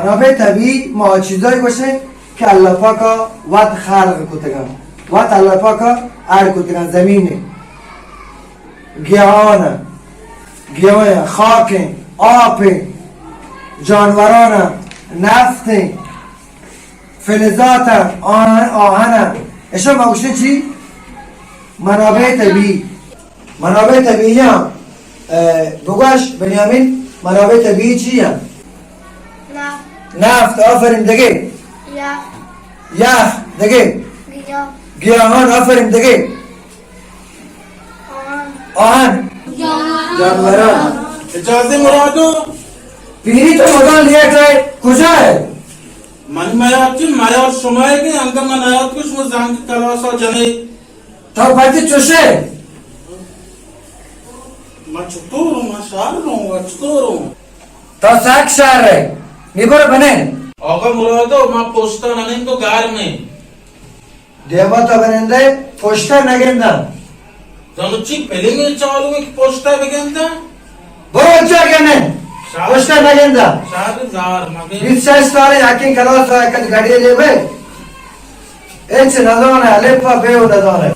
منابع طبیعی ما آ چیزایی گوشیں کہ اللہ پاکا وت خلق کتگاں، وت اللہ پاکا اڑ کتگاں، زمین، گیاہان، گیاہ، خاک، آپ، جانوران، نفت، فلزات، آہن، آہن، اشاں ما گوشیں چی؟ منابع طبیعی. منابع طبیعی ہاں، اه، بگوش بنیامین، منابع طبیعی چی ہاں؟ نفت. نفت، آفرین، دگہ؟ یخ. یخ، دگہ؟ گیاہ. گیاہان، آفرین، دگہ؟ آہن. آہن. جانوران. جانوران. اجازہ مرادو. پیری تو مدام لیٹ ہے، کجا ہے؟ من میار چی، میار شما ہے کہ انگا من آیات کو شما زنگ کلاسا جنے. تو پتی چوشے؟ من چطور ہوں، من شہر ہوں، من چطور ہوں؟ تو ساک شہر ہے، نبر بنے. آقا مرادو، من پوستا ننین تو گار میں. دیما تو بنندے، پشتا نگنداں. زانو چی فلمے چالو ہے کہ پشتا بگنداں؟ برو چا گندے، شاہ، پشتا نگنداں. شاہ زار مگے. بیست شش سال یکیں کلاس ءَ کد گڑی لے بے. اچ نزانے، الف با بے و نزانے.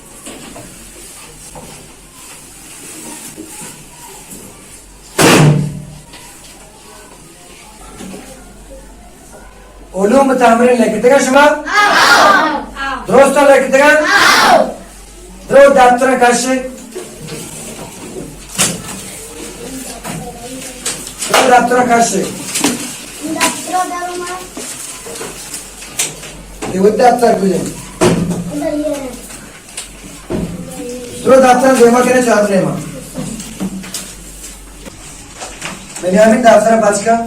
علوم تمرین لکھتگا شما؟ آؤ. درست لکھتگا؟ آؤ. درو دفتر کشے. درو دفتر کشے. دفتر درو ما. یہ وہ دفتر کجا؟ ادھر یہ ہے. درو دفتر دیما کنے چار دیما. بنیامین دفتر پچ کا.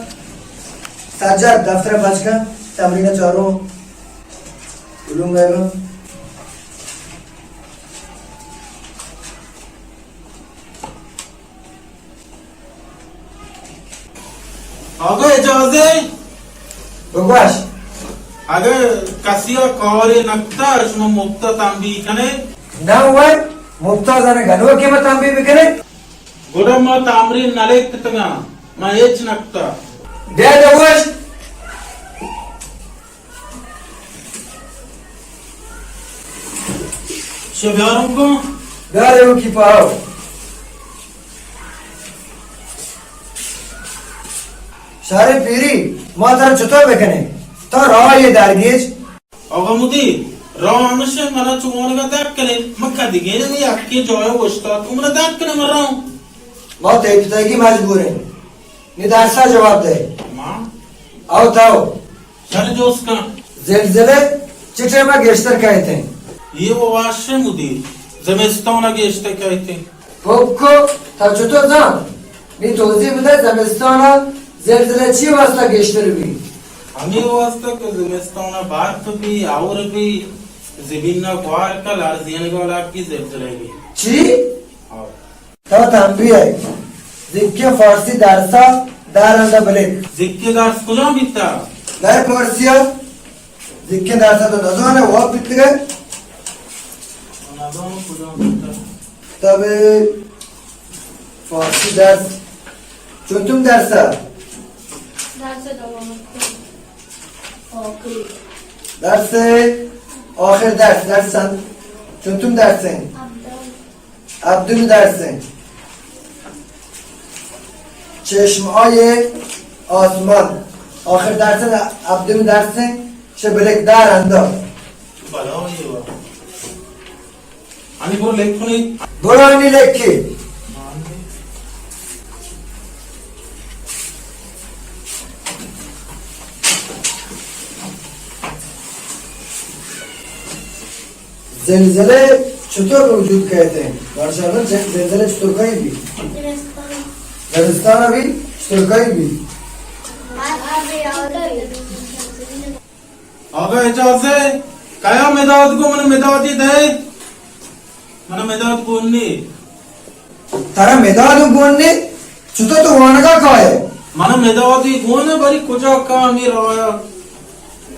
سجاد دفتر پچ کا. تمرین چارو. علوم غیرو. آقا اجازہ؟ بگوش. اگہ کسی ءَ کارے نکتا، شما مفتا تنبیہ کنے؟ نہ وے، مفتا زن گنوکے ما تنبیہ بکنے. گڑا ما تمرین نہ لکتگاں، ما ہچ نکتا. بیا دوش. شو بیاروں کو؟ بیاروں کی پاؤ. شارے پیری، ما ترا چطور بکنیں؟ تا راہ یہ درگیج. آقا مدیر، راہ ہمشہ منا چوانگا دک کنے، من کدگین یکی جایا اوشتاتوں، منا دک کنے من راہوں. ما تئی پتائیگی مجبوریں. نی درسا جواب دے. ما؟ او تو. سر جوست کن. زلزلے چہ ٹیما گیشتر کئیت انت؟ یہ و واشے مدیر، زمستان گیشتر کئیت انت. پوکو، تو چطور زان؟ نی توضیح بدے زمستان زلزلے چی واسطہ گیشتر بی؟ ہمے واسطہ کہ زمستان برف بی، اور بی، زمین گوار کا لرزینگا لگی زلزلے بی. چی؟ ہاں. تو تنبیہ ئے. زیکیں فارسی درسا دارندہ بلک. زیکیں درس کجام بیتا؟ نئے فارسیا. زیکیں درسا تو نزانے، واب بیتگے. نزانو کجام بیتا. تبے فارسی درس. چونتم درسا؟ درس دوم. آخری. درس آخر درس، درس چند؟ چونتم درس انت؟ ہبدم. ہبدمی درس انت. چشم‌های آسمان. آخر درس انت، ہبدمی درس انت. چہ بلک دارندہ. بلائے وا. ہنی برو لکھ کنی. برو ہنی لکھ کے. زلزلے چطور وجود کئیت انت؟ ماشاءاللہ، زلزلے چطور کئی بی؟ زمستان. زمستان بی چطور کئی بی؟ آقا اجازہ، کیا مداد گو؟ من مدادی دے. من مداد گون نی. ترا مداد گون نی؟ چطور تو وانگا کائے؟ من مدادی گون، بری کجا کامی رایا؟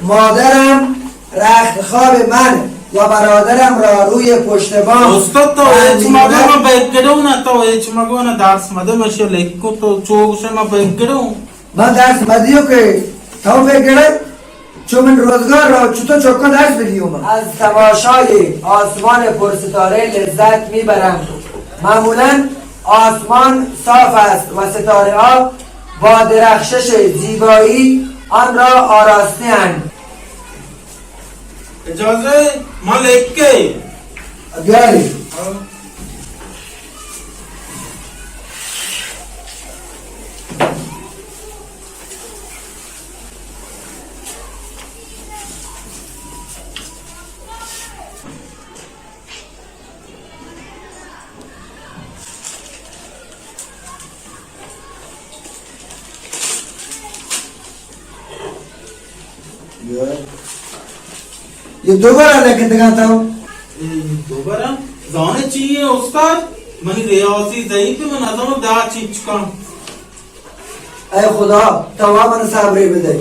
مادرم رخت خواب من و برادرم را روی پشت بام. استاد تو ہچ مگو، من بگڑو نا، تو ہچ مگو نا، درس مدے، من شو لکھو تو چوک سے من بگڑو. من درس مدیو کہ تو فکر کنئے چو من روزگار را چطور چکاں درس بدیوں من؟ از تماشای آسمان پرستاره لذت می‌برم. معمولاً آسمان صاف است و ستاره‌ها با درخشش زیبایی آن را آراسته اند. اجازه، ما لکه. بیاری. یہ دوبارہ لکھتگاں تو؟ اے، دوبارہ؟ زانے چی اے استاد؟ منی ریاضی ضعیف اے، من نزاناں دا چینچکاں. اے خدا، تو وا من صبرے بدے.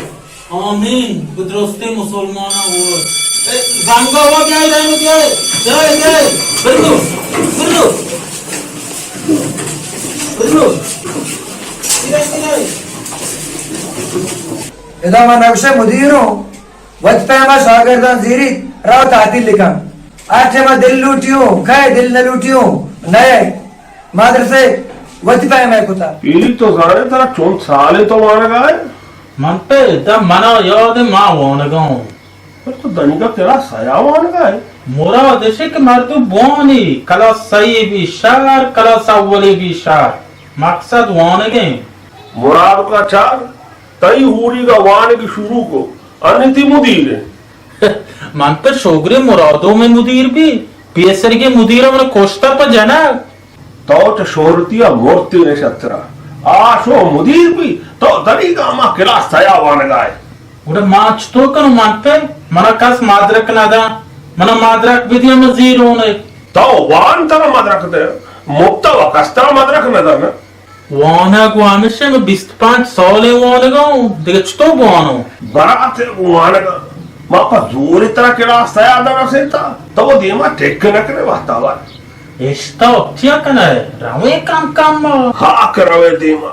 آمین. بہ درستیں مسلماناں وت. اے، زنگا وا بیائے، دائم بیائے. بیائے، بیائے. برو، برو. برو. بیائے، بیائے. ادا من نقشہ مدیر اوں. وت پیما شاگرداں زیریت، را تعطیل کن. ہر ٹیما دل لوٹیوں، کئے دل نہ لوٹیوں، نئے. مدرسے وت پیما کتا. پیری، تو زانے ترا چون سالے تو وانگا ئے؟ من پہ دا منا یاد ما وانگا اوں. پر تو دنیگا کلاس سیا وانگا ئے؟ مراد اشے کہ مردم بوانی، کلاس سئی بی شر، کلاس اولی بی شر. مقصد وانگیں. مراد کا چار، تئی ہوریگا وانگ شروع کو، انی تی مدیر ایں. من پہ شوگرے مرادو میں مدیر بی، پیسرگے مدیر من کشتا پہ جنگ. تو چہ شہرتی ء مرتین شترا. آ شو مدیر بی، تو دنیگا ہما کلاس سیا وانگا ئے. گڑا ما چطور کنوں من پہ؟ منا کس مدرک نہ دا. منا مدرک بدیا من زیرون ء. تو وان ترا مدرک دے، مپتا و کس ترا مدرک نہ دا نا. وانگ و ہمیشہ من بیست پنچ سال وانگا اوں، دگہ چطور بوانوں؟ برات وانگا، ما پہ زور ترا کلاس سیا دا رسیتا، تو دیما ٹک نہ کنے وقتا وار. اشتا چیا کنئے؟ رویں کم کم. ہاک روے دیما.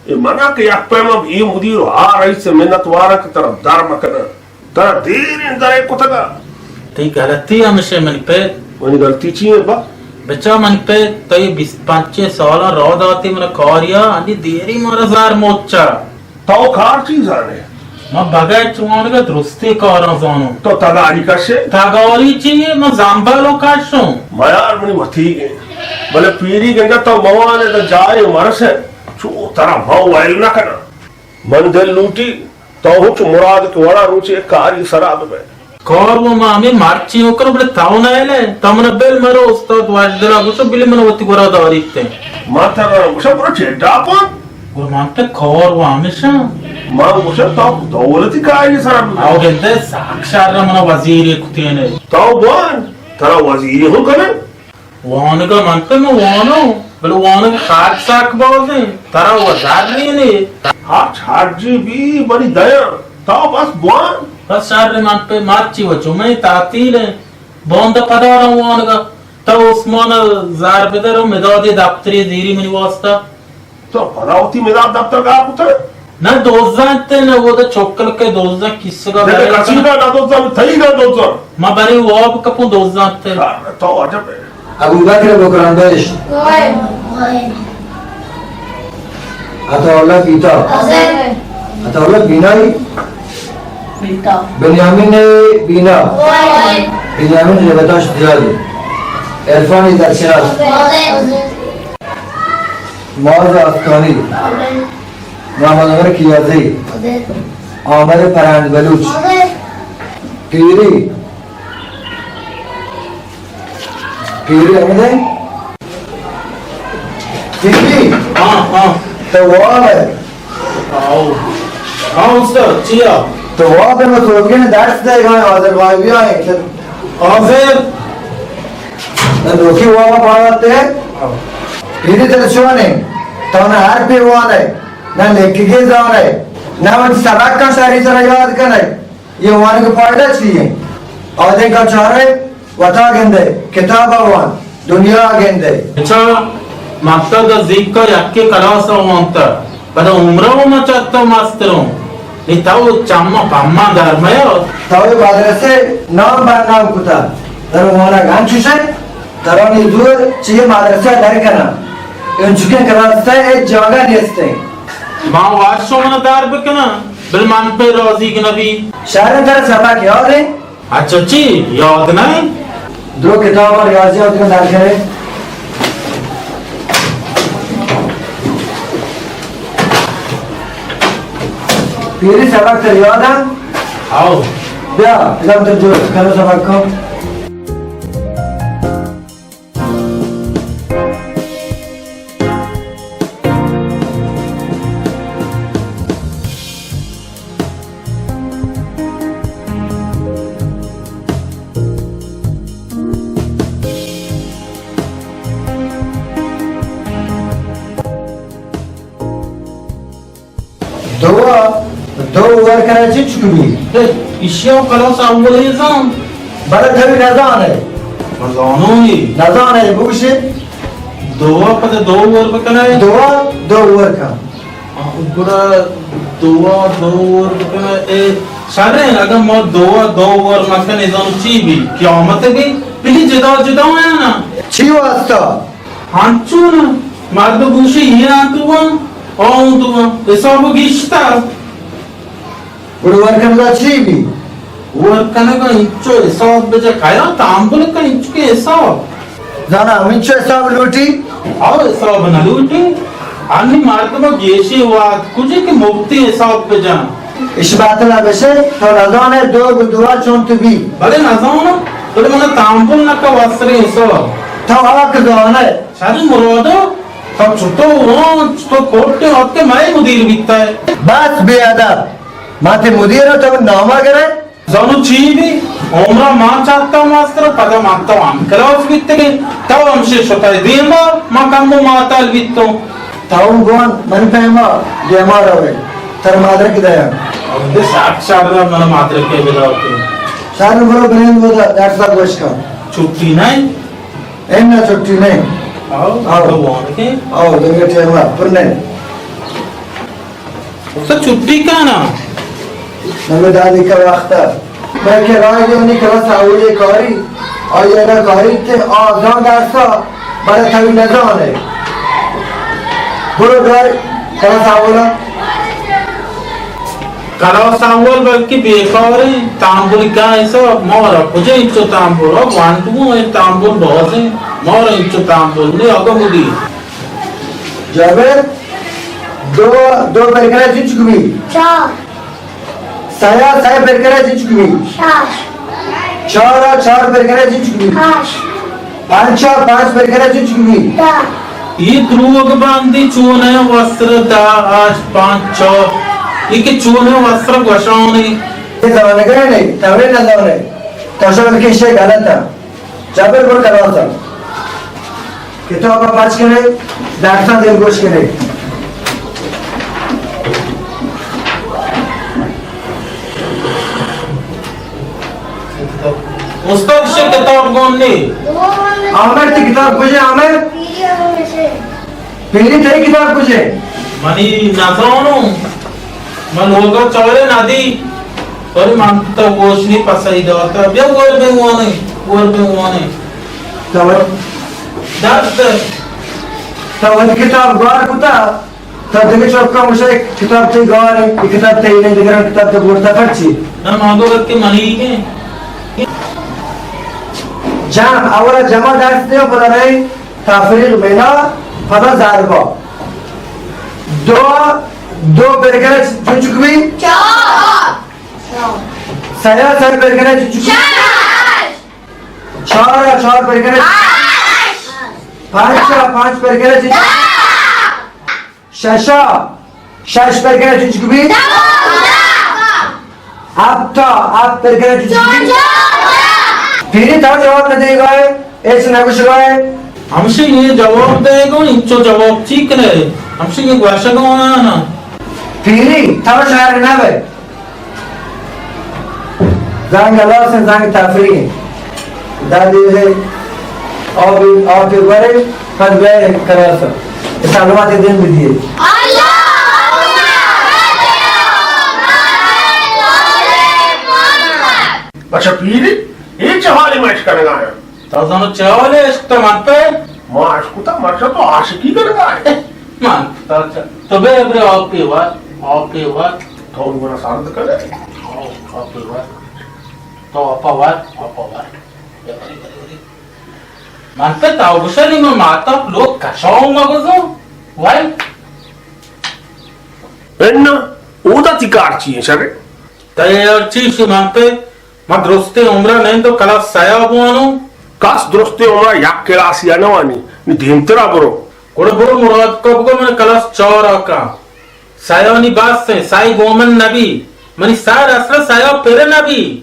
اے منا کہ یک پیما اے مدیر و آ رئیس منت وارا کہ ترا در مکنن. ترا دیریں درے کتگا. تئی غلطی ہمشے منی پت. منی غلطی چی ایں با؟ بچا منی پت، تئی بیست پنچیں سالاں رو داتی من کاریا، انی دیری مارا زر موچا. تو کار چی زانے؟ من بغیر چوانگا درستی کاراں زانوں. تو تگاری کشے؟ تگاری چی اے؟ من زنبلو کشوں. میار منی وتیگیں. بلے پیری گنگا تو موانے دا جائے مرسے. چو ترا ما ویل نہ کناں. من دل لوٹی تو ہنچو مراد کہ وڑا روچے کاری سرا ببئے. کار و ما ہمے مرچی و کنو، بلے تو نئیلے. تو منا بل مرو، استاد واجدلا گوشو، بلے من وتی گورا داریت. ما ترا گوشا برو چیڈا پان. گڑا من پہ کار و ہمیشاں. ما گوشا تو دولتی کاری سرا ببئے. او گندے ساک شر منا وزیری کتینے. تو بوان، ترا وزیری ہوں کنن. وانگا من پہ من وانوں، بلے وانگ خرچ سک باز انت، ترا و زر نینے. ہرچ ہرجی بی منی دیاں، تو بس بوان. بس شر، من پہ مرچی و جمعہ تعطیل انت، باندا پدا رو وانگا. تو عثمان زر بدر و مدادی دپتری زیری منی واسطہ. تو پدا وتی مداد دپتر گار کتگ؟ نہ دوزنت، نہ ودا چکل کے دوزن کسگا دگہ برے. کسی گا نہ دوزن، تئی گا دوزن. ما برے واب کپوں دوزنت. تو عجب ہے. ابوبکر بکران بہشت. عطا اللہ بیتا. عطا اللہ بینائی. بنیامین بینا. بنیامین ربطاش دیاری. عرفانی در شناس. معاذ افغانی. محمد عمر کیازی. عامر فرہند بلوچ. پیری. پیری احمد ہے؟ پیری. ہاں، ہاں. تو واب ہے. آؤ. ہاں استاد، چیا؟ تو واب ہے، میں تو کے درس دے گا، حاضر غائب بھی آئے. حاضر. نہ نوکی واب پاڑا تے. ہاں. پیری تر چوانے، تو نہ ہر پہ وان ہے، نہ لکھگے زان ہے، نہ وتی سبق کا شاری سر یاد کن ہے. یہ وانگ فائدہ چی ہے؟ آدھے کا چارے وتا گندے، کتاب وان، دنیا گندے. اچھا، مکتب دا زیکا یکے کلاس وانتا، پدا عمرہ و ما چتا مستروں. نی تو چما پما در میا۔ تو مدرسہ نام بدنام کتا۔ در وانگ انچوش انت، ترانی زور چی مدرسہ در کنا۔ انچکیں کلاس تا اے جاگہ نیستے۔ ما وار شما در بکناں، بل من پہ راضی نبی۔ شہر تر سبق یاد ہے؟ اچھا، چی یاد نہ انت؟ درو کتاب ء ریاضیات ء در کرے۔ پیری سبق تر یاد انت؟ آؤ۔ بیا، ادم تر جو کرو سبق کو۔ دو ء دو ور کنئے چنچک بی؟ ایشی ء کلاس اولی زان۔ بلے تئی نزان ئے۔ نزانوں ای۔ نزان ئے، بگوشے۔ دو ء پد دو ور بکنئے۔ دو ء دو ور کن۔ گڑا دو ء دو ور بکنئے۔ اے شریں، اگاں ما دو ء دو ور مکنیں، زانو چی بی؟ قیامت بی؟ بلی جدا جدا ہیں نا۔ چی واسطہ؟ انچو نہ، مرد گوشی، یہ آں تو آں، آ اوں تو آں، حساب گیشتر۔ گڑا ور کنگا چی بی؟ ور کنگا انچو حساب بجا کیا، تامبل کا انچو کے حساب۔ زانا ہمینچو حساب لوٹی؟ آؤ، حساب نہ لوٹی۔ انی مردم گیشی وات کجے کہ مفتی حساب بجا۔ اش باتلا بشے، تو نزانے دو گو دوا چون تو بی۔ بلے نزانو، بلے منا تامبل نہ کا واسرے حساب۔ تو حق زانے۔ شری مرادو، تو چطور ہوں، چطور کوٹے آتے مئے مدیر بیتا ہے۔ بس بے ادب، ما تے مدیر ہوں، تو ناما گرے۔ زانو چی بی؟ عمرہ ما چاہتا ماستر، پدا ما تو ہم کلاس بیتے گے، تو ہم شے شتا دیما، ما کم و ماتال بیتو۔ تو گون من پیما دیما روے، تر مادر کی دیا۔ اب دے ساک شار من مادر کے بلا کے۔ شار برو بریند بودا، ڈاکٹر صاحب گوش کا۔ چھٹی نہیں؟ اے نہ چھٹی نہیں۔ آؤ، آؤ۔ تو وان کے؟ آؤ، دگہ ٹائم پر نہیں۔ استاد چھٹی کا نا؟ نمے دادی کا وقت ہے۔ بلکہ راہ یہ نہیں کلاس اولی کاری، آئی اگا کاری تے آزان درسا، بلے تھوی نزان ہے۔ برو گھر، کلاس اولا۔ کلاس اول بلکہ بیکار انت، تامبل کا حساب، مارا کجا انچو تامبل، اب وانڈو انت، تامبل باز انت، مارا انچو تامبل نے، اگا مدیر۔ جابر، دو، دو پر کرا چنچک بی؟ چار۔ سیا سیا پر کرا چنچک بی؟ شش۔ چارا چار پر کرا چنچک بی؟ ہشت۔ پنچا پانچ پر کرا چنچک بی؟ دہ۔ یہ دروگ باندی چون ہے وسر دہ، آج پانچ، چار۔ یہ کہ چون ہے وسر گوشانی۔ یہ زانگرہ نہیں، توے نہ زانے۔ تو شاید کہ شے غلط ہے۔ جابر، برو کلاس ء۔ کتاب ء پچ کنے، ڈاکٹر دل گوش کنے۔ استاد، شے کتاب گون نے؟ عامر، تی کتاب کجے عامر؟ پیری، تئی کتاب کجے؟ منی نزانوں۔ من لوگا چارے ندی۔ پر من تو گوش نی پسائی داتا۔ بیا ور بے وانے، ور بے وانے۔ تو وت، دست۔ تو وت کتاب گار کتا۔ تو دگہ چوکا مشا کتاب تی گار، یہ کتاب تی نہیں، دگہ کتاب تو بورتا پرچی۔ نہ مانگو وت کہ منی کے۔ جام، اولا جمع دست دیو، پدا رہے۔ تفریق بنا، پدا ضربہ۔ دو، دو پر کرا چنچک بی؟ چار۔ سیا سیا پر کرا چنچک بی؟ شش۔ چارا چار پر کرا؟ ہشت۔ پانچا پانچ پر کرا چنچک بی؟ دہ۔ ششا شش پر کرا چنچک بی؟ دوازدہ۔ ہپتا ہپت پر کرا چنچک بی؟ چودا۔ پیری، تو جواب نہ دے گا ہے، ایسے نہ کچھ گا ہے۔ ہمشی یہ جواب دے گا، انچو جواب چی کرے؟ ہمشی یہ گوشگ ہونا نا۔ پیری، تو شاعر نہ بے۔ زنگ ہلاس انت، زنگ تفریح انت۔ دادی ہے، آپ، آپ برے، پد بے کلاس۔ سلامت دن بدیے۔ شپیری، اے چہ حالے ما اشکنگا ایں؟ تو زانو چہ حالے اشکتا من پہ؟ ما اشکتا مرچا تو عاشقی کنگا ئے۔ من پہ تو چہ، تو بے ابرے آپے وار، آپے وار۔ تو گنا سرد کرے۔ آپے وار۔ تو آپا وار، آپا وار۔ من پہ تو گوشنی من ماتا لوگ کشاؤں مگزوں۔ وای۔ اناں، اودا تی کار چی ایں شرے؟ تئی یار چی شی من پہ؟ من درستیں عمرا نندو کلاس سیا بوانوں۔ کس درستیں عمرا یک کلاسی ء نہ وانی، نی دیمترا برو۔ گڑا برو مراد کا بگو من کلاس چار ء کاں۔ سیانی بس ایں، سائی گومن نبی۔ منی سر اصل سیا پر نبی۔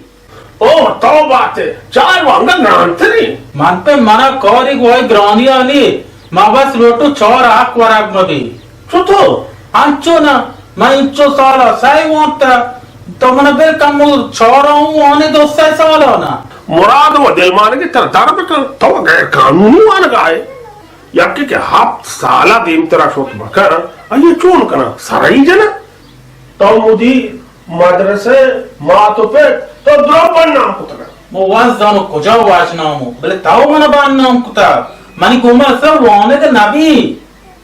او تو بات ئے، چار وانگا گرانتری۔ من پہ منا کاری گواہی گرانی آنی، ما بس لوٹو چار حق ورگ مبی۔ چطور؟ انچو نہ، من انچو سالا سائی وانتا، تو منا بل کمو چار آؤں آنے دو سہ سالا نہ۔ مراد و دلمانگی تر در بکن، تو غیر قانونی وانگا ئے۔ یکے کہ ہپت سال ء دیمترا شت مکن، آئی ء چون کناں؟ سرئی جناں؟ تو مدیر، مدرسہ، مات و پت، تو درو بدنام کتگ۔ مو وت زانو کجا واجنامو، بلے تو من بدنام کتا۔ منی گوما اصلا وانگ نبی۔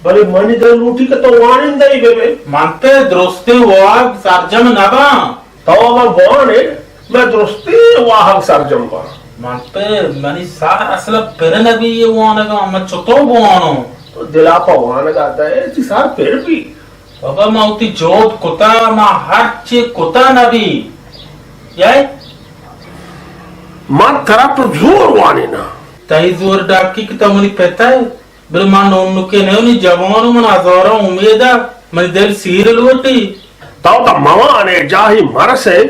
بلے منی دل لوٹی کہ تو وانندہ ای بہ بے۔ من پہ درستیں واہگ سرجم نباں۔ تو اگاں بوان ئے، مئے درستیں واہگ سرجم باں۔ من پہ منی سر اصل پر نبی یہ وانگاں، من چطور بوانوں؟ تو دلا پہ وانگا دئے، تی سر پر بی۔ بابا، من وتی جہد کتا، من ہر چی کتا نبی۔ یائے؟ من ترا پہ زور وانیناں۔ تئی زور ڈاکی کہ تو منی پت ئے۔ بلے من نونکے نہ، نی جوان و من ہزاراں امید ء، منی دل سیر لوٹی۔ تو تو موان ئے، جاہی مرس ئے،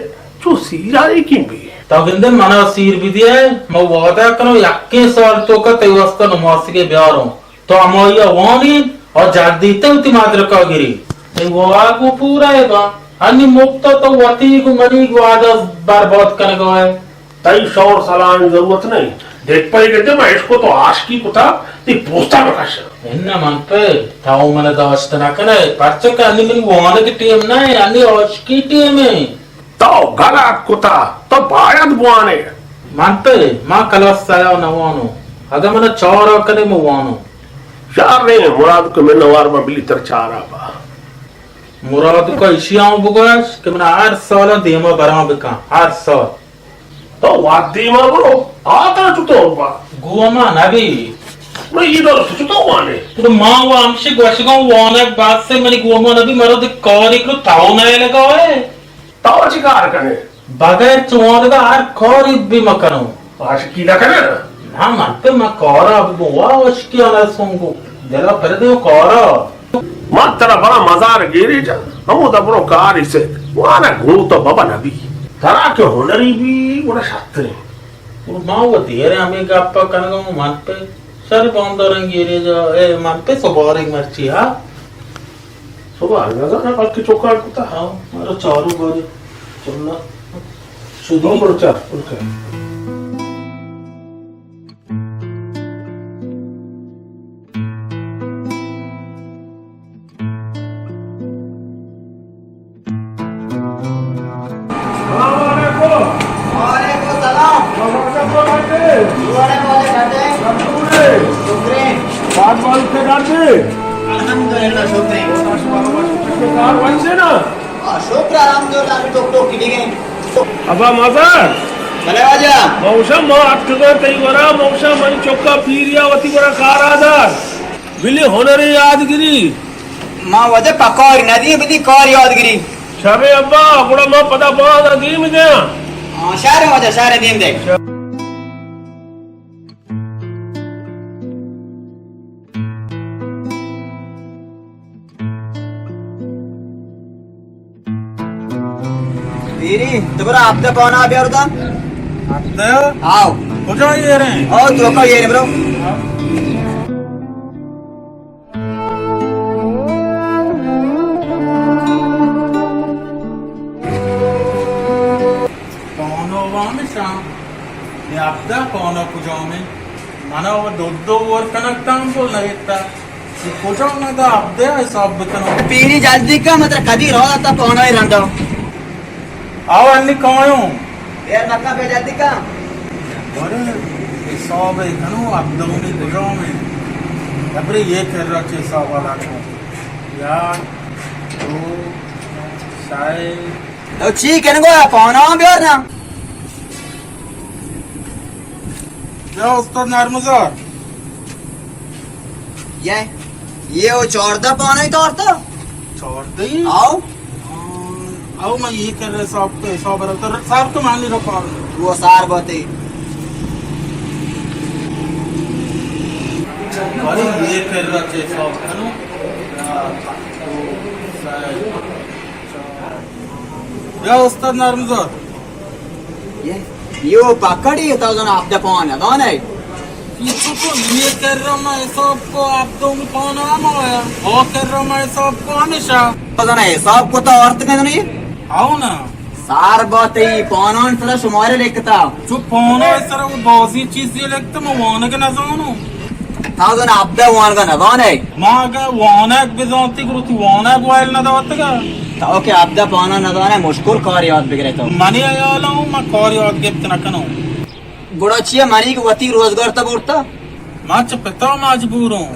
چو سیرا ایکیں بی۔ تو گندے منا سیر بدیئے، من وعدہ کنوں یکیں سال توکا تئی واسطہ نماسگے بیاروں۔ تو ہمائی ء وانی اور جلدی تے وتی مدرکا گری۔ تئی واہگ گوں پورا ئے با۔ انی مپت ء تو وتی گوں منی گوں وعدہ برباد کنگا ئے۔ تئی شور سلاہانی ضرورت نہ انت۔ دگہ پہ گندے ما عشق و تو عاشقی کتا، تئی پوستا بکشاں۔ اناں من پہ تو من داشت نہ کنئے، پرچا کہ انی منی وانگ ٹیم نہ انت، انی عاشقی ٹیم انت۔ تو غلط کتا، تو باید بوانے۔ من پہ ما کلاس سیا نہ وانوں، اگہ من چارا کنے من وانوں۔ شر نہ انت، مراد کہ من نوار ما بلی تر چارا با۔ مراد کا اشی آؤں بگوش کہ من ہر سال دیما براں بکن، ہر سال۔ تو وت دیما برو، آ ترا چطور با؟ گوں ما نبی۔ نہ، یہ دل تو چطور وانے؟ تو ما و ہمشی گوشگاں وانگ بس سے منی گوں ما نبی، مرو دے کاری کرو، تاو نہ لگا ہے۔ تاو چی کار کنے؟ بغیر چوانگا ہر کاری بھی مکنو۔ عاشقی نہ کنے؟ نہ، من تو ما کارا بگو، وا عاشقی آنا سنگو۔ دلا پر دیو کارا۔ ما ترا برا مزار گیری جا، ہمو دا برو کاری سے، وانا گو تو بابا نبی۔ ترا کہ ہنری بی، گڑا شتریں۔ ما وہ دیرے ہمیں گپا کنگا ہوں من پہ۔ شر باندارن گیری جا، اے من پہ سبارے مرچی ہا۔ سبارے نہ زانا، بلکہ چوکاڑ کتا۔ ہاں، مارا چارو بارے چلنا۔ شدی۔ ہاں، برو چار، برو چار۔ السلام علیکم۔ وعلیکم السلام۔ وعلیکم السلام۔ شکریں۔ الحمدللہ، شکریں۔ آ، شکر الحمدللہ، ابھی ٹوک ٹوک کی بھی گئے۔ ابا مزار۔ بلے واجہ۔ موشا ما اتکگاں تئی گورا، موشا منی چکا پیریا وتی گورا کارا دار۔ بلی ہنر یادگیری۔ ما وجہ پکار ندی، بلی کار یادگیری۔ شر ابا، گڑا ما پدا باز دیم دیاں۔ ہاں، شر واجہ، شر دیم دے۔ پیری، تو برا ہپتہ پونا بیار دا۔ ہپتہ؟ آؤ۔ کجا یہ رہے؟ آؤ، تو کا یہ رہے برو۔ پونو وامشاں، اے ہپتہ پونو کجامیں؟ منا و دو دو ور کنک تام بول نویتا۔ اے کجام دا ہپتہ حساب بکنو؟ پیری جلدی کا، مطلب کدی رو تا پونو ہی رندا۔ آو انی کایوں۔ ایر مکن، بے جلدی کن. بارے حساب کنو، ابدومی کجام ہے؟ ابرے یہ کر رہا چے حساب والا کو. یا تو شاید تو چی کنگو، پانا بیار نا. یا استاد نرمزار. یہ، یہ وہ چاردہ پانا ہی تو آرتا. چاردہ ہی؟ آؤ. آؤ، میں یہ کر رہے صاحب تو حساب رہا تو صاحب تو مان نہیں رکھا. وہ سار بات ہے. ارے یہ کر رہا چے صاحب کنو. یا استاد نرمزاد. یہ، یہ پکڑی تا زن آپ دپان دانے. یہ تو یہ کر رہا میں حساب کو آپ دو میں پانا ہم آیا. او کر رہا میں حساب کو ہمیشہ. زن حساب کو تا ارت کنے. آؤ نا. سار بات ای پانان سرا شمارے لکھتا. چو پانا سرا وہ بازی چیزی لکھتا، ما وانگ نزانو. تا زن ابدا وانگ نزانے. ما اگا وانگ بزانتی گرو تی وانگ وائل نداتگا. تو کہ ابدا پانا نزانے، مشکل کار یاد بگرے تو. منی حیال ہوں، ما کار یاد گپت نکنو. گڑا چیہ منی کہ وتی روزگار تا برتا؟ ما چہ پتا مجبور ہوں.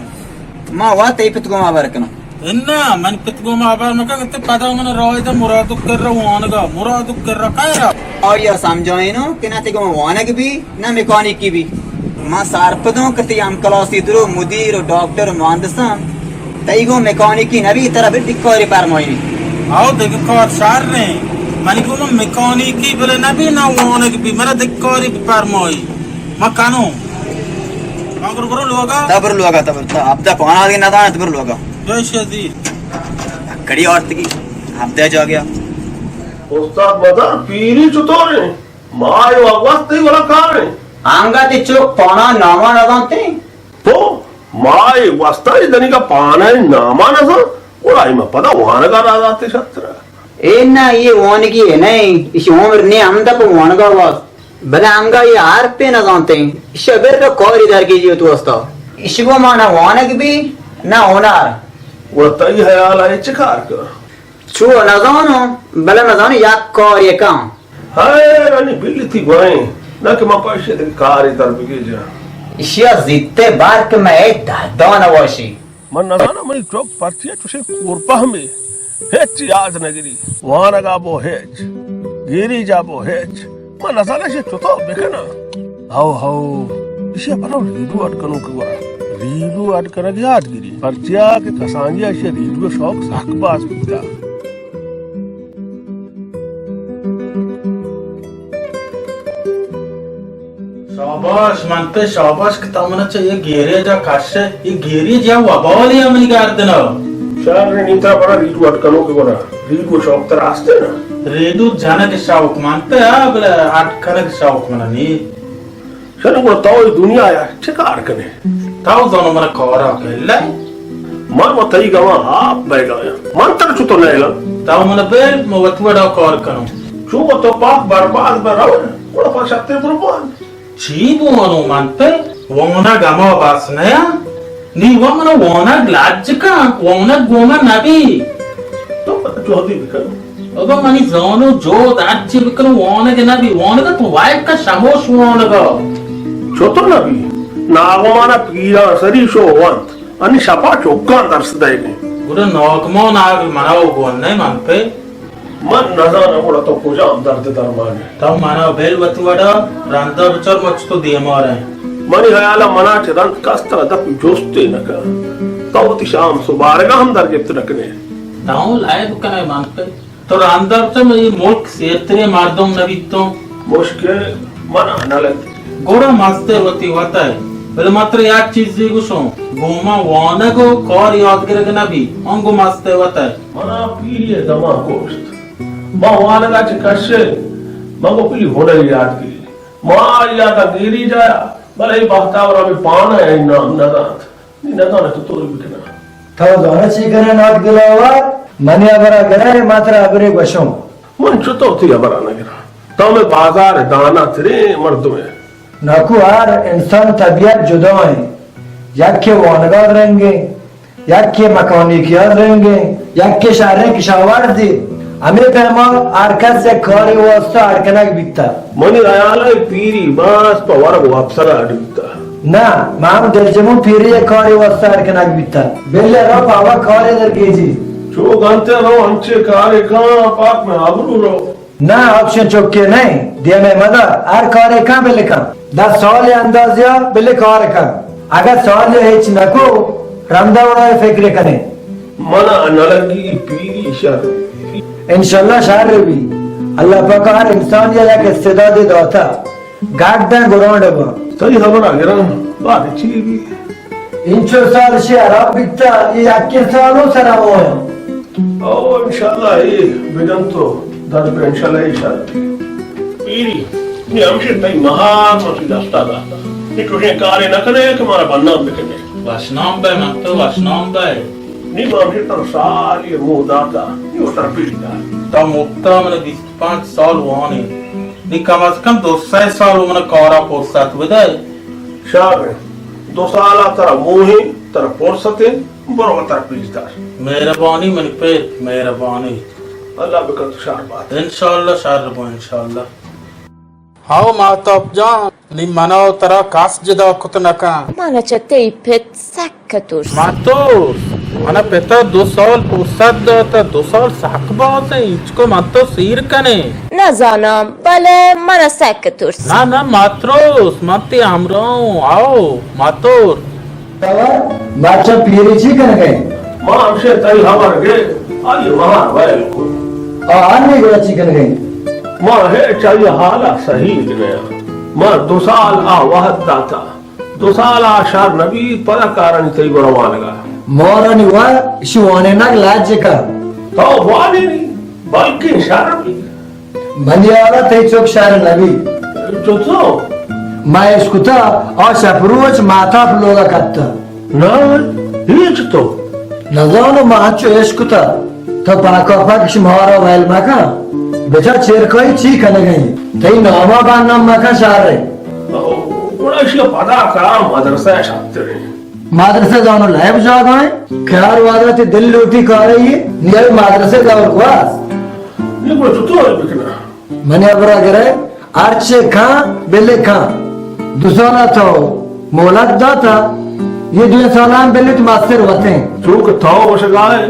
ما وت تئی پت گوما ہبر کناں. اناں، من پت گوما ہبر مکن، تے پدا من راہ دا مرادک کر رہا وانگا، مرادک کر رہا کائرا. آیا سمجھائینو کہ نہ تے گوما وانگ بی، نہ میکانیکی بی. ما سرپدوں کہ تی ہم کلاسی درو مدیر و ڈاکٹر و مہندساں تئی گوں میکانیکی نبی، ترا بل دکاری پرمائینی. آؤ دگہ کار شر نیں. منی گوں میکانیکی بلے نبی، نہ وانگ بی، مرا دکاری بی پرمائی. ما کنوں. ما گڑا برو لوگا. تا برو لوگا، تا برو، تا ابدا پانا دگہ ندانا، تا برو لوگا. جوش عزیز. کڑی آرتگی، ابدا جا گیا. استاد مزار، پیری چطور ہیں؟ ما اے وقت تئی ولا کار ہیں. آنگا تے چوک پانا ناما ندانتے. تو ما اے واسطہ اے دنیگا پانائیں ناما نزان، گڑا اے ما پدا وانگا را داتے شترا. اے نہ، اے وانگی اے نہ، اش عمر نے ہمدا پہ وانگا واست. بلے انگا اے حرف پہ نزانتے، اش بر کاری درگیجی تو واسطہ. اش گو ما نہ وانگ بی، نہ ہنر. گڑا تئی حیال اے چہ کار کر؟ چو نزانو، بلے نزانو یک کار یکاں. ہائے، انی بلی تی گوائیں، نہ کہ من پہ اشی دگہ کارے در بگیجاں. اشیا زیتے بار کہ مئے دہدان واشی. من نزاناں منی ٹک پرچیا چوشیں کور پہمے، ہچ یاد نگری، وانگا بو ہچ، گیریجا بو ہچ. من نزاناں اشی چطور بکناں. ہو ہو، اشیا برو ریڈو اڈ کنوں کہ گورا. ریڈو اڈ کنگ یاد گری، پرچیا کہ کسانیا اشی ریڈو شوق سک باز بوتا. شاباش من پہ، شاباش کہ تو منا چہ اے گیریج ء کش ئے. اے گیریج یا وبالے ء منی گردن ء. شر نی، ترا برا ریڈو اڈ کنوک ء گورا. ریڈو شوق ترا است نا؟ ریڈو جنگ شوق من پہ، آ بلے اڈ کنگ شوق منا نی. شر گڑا تو اے دنیا ء چہ کار کن ئے؟ تو زانو منا کارا کلہ؟ من و تئی گواں آپ بیگایاں. من ترا چطور نیلاں؟ تو منا بل، من وت وڑا کار کنوں. چو تو پاک برباد بہ رو، گڑا پہ شتے برو بوان. چی بوانو من پہ؟ وانگ ہما بس نیا. نی و منا وانگ لج کن، وانگ گوما نبی. تو پدا جہدی بکن. بابا منی زانو جہد ہرچی بکنو وانگ نبی، وانگ تو وائد کا شموش وانگا. چطور نبی؟ ناگمانا پیران سری شو وانت، انی شپا چکان درس دئیگی. گڑا ناگمان آگل منا و گون نئے من پہ. من نزاناں گڑا تو کجام درد درمان ئے. تو منا بل وتی وڑا، رندا بچار مچ تو دیما رہے. منی حیالا منا چہ رند کس ترا دپی جستے نکا. تو وتی شام سبارگا ہم در گپت نکنے. تو لائب کنے من پہ. تو رندا بچار اے ملک سیرتریں مردم نبیتوں. مشکل منا نلگی. گڑا مستر وتی وتا ئے. بلے من ترا یک چیزے گوشوں، گوں من وانگ و کار یاد گرگ نبی، انگو مستر وتا ئے. منا پیری ء دماں کشت. ما وانگا چہ کشے، من گوں پلی ہنری یاد گری. ما آئی یادا گیری جایا، بلے اے بہتاور ہمے پانہ ء نام نہ دات. نی نزاناں چطوری بکناں. تو زاناں چی کنئے نات گلاوار؟ منی ہبرا گرئے، ما ترا ہبرے گوشوں. من چتو تئی ہبرا نہ گراں؟ تو مئے بازار ء دانا تریں مردمے. ناکو، ہر انسان طبیعت جدا انت. یکے وانگا رنگیں، یکے مکانیکیا رنگیں، یکے شریں کشاورزے. ہمے پیما ہر کس یک کارے واسطہ اڈ کنگ بیتہ۔ منی ہیال ء پیری باز پہ ورگ و اپسر ء اڈ بیتہ۔ نہ، ما ہم دلجموں پیری یک کارے واسطہ اڈ کنگ بیتہ۔ بلے رو پہ ہما کارے در گیجی۔ چو گنتے رو انچے کارے کن پاک من آبرو رو۔ نہ، آپشن چکے نہ، دیمے مدار، ہر کارے کن بلے کن۔ دہ سال اندازیا بلے کار کن۔ اگہ سال یا ہچ نکو، رندا وڑا فکر کنے۔ منا نہ لگی پیری شر۔ انشاءاللہ شر بی۔ اللہ پاک ہر انسان یا یک استعداد داتا۔ گڈ گراؤنڈ با۔ تئی خبر گراں، بعد چی بی؟ انچو سال شی خراب بیتا، یہ یکے سالو سر آیا۔ او انشاءاللہ اے بجن تو در پہ انشاءاللہ اے شر۔ پیری، نی ہمشہ تئی مہار ما تئی دستا داتا۔ نی چوشیں کارے نہ کنے کہ مارا بدنام بکنے۔ وشنام بے من تو، وشنام بے۔ نی ما ہمشہ تر سال یہ موہ داتا، نی وتر پیش دار۔ تا مفتا من بیست پنچ سال وانی۔ نی کم از کم دو سئے سال من کارا فرصت بدے۔ شر، دو سالا ترا موہ انت، ترا فرصت انت، برو وتر پیش دار۔ مہربانی منی پت، مہربانی۔ اللہ بکن تو شر بات۔ انشاءاللہ شر بو، انشاءاللہ۔ ہاو ماہتاپ جان، نی منا و ترا کس جدا کت نکن۔ منا چہ تئی پت سک ترس۔ مترس، منا پتا دو سال فرصت داتا، دو سال سک باز انت، ہچکو من تو سیر کنے۔ نزاناں، بلے منا سک ترس۔ نہ، نہ، مترس، من تئی ہمراہ اوں، آؤ، مترس۔ مرچاں پیری چی کنگ ء انت؟ ما ہمشہ تئی ہبر گپت، آئی مہار ویل کت۔ آ ہنی گڑا چی کنگ ء انت؟ ما ہچ آئی حالا سہی نیا۔ ما دو سال آ وہد داتا۔ دو سال آ شر نبیت، پدا کارانی تئی گورا وانگا۔ مارانی وا اشی وانینگ لاج کا۔ تو وانینی، بلکیں شر بی۔ منی ہیالا تئی چک شر نبی۔ چتو؟ ما اشکتا، آ شپ روچ ماہتاپ لوگا کپتا۔ نہ، ہیچ تو۔ نزانو ما انچو اشکتا۔ تو پاکا پاک شمارا ویل مکن۔ بچار چیرکائی چی کنگئی؟ تئی ناما بدنام مکن شر۔ گڑا اشی پدا کرا مدرسہ شتریں۔ مدرسہ زانو لائب جاگہ ہیں۔ کار وادرا تی دل لوٹی کارے یہ۔ نیائی مدرسہ دور گواز۔ نی گڑا چطور بکنا؟ منی ابرا گرے، ہرچے کھاں، بلے کھاں۔ دو سالا تو مہلت داتا، یہ دوئیں سالا ہم بلے تو مستر وتیں۔ چونکہ تو وشگائے،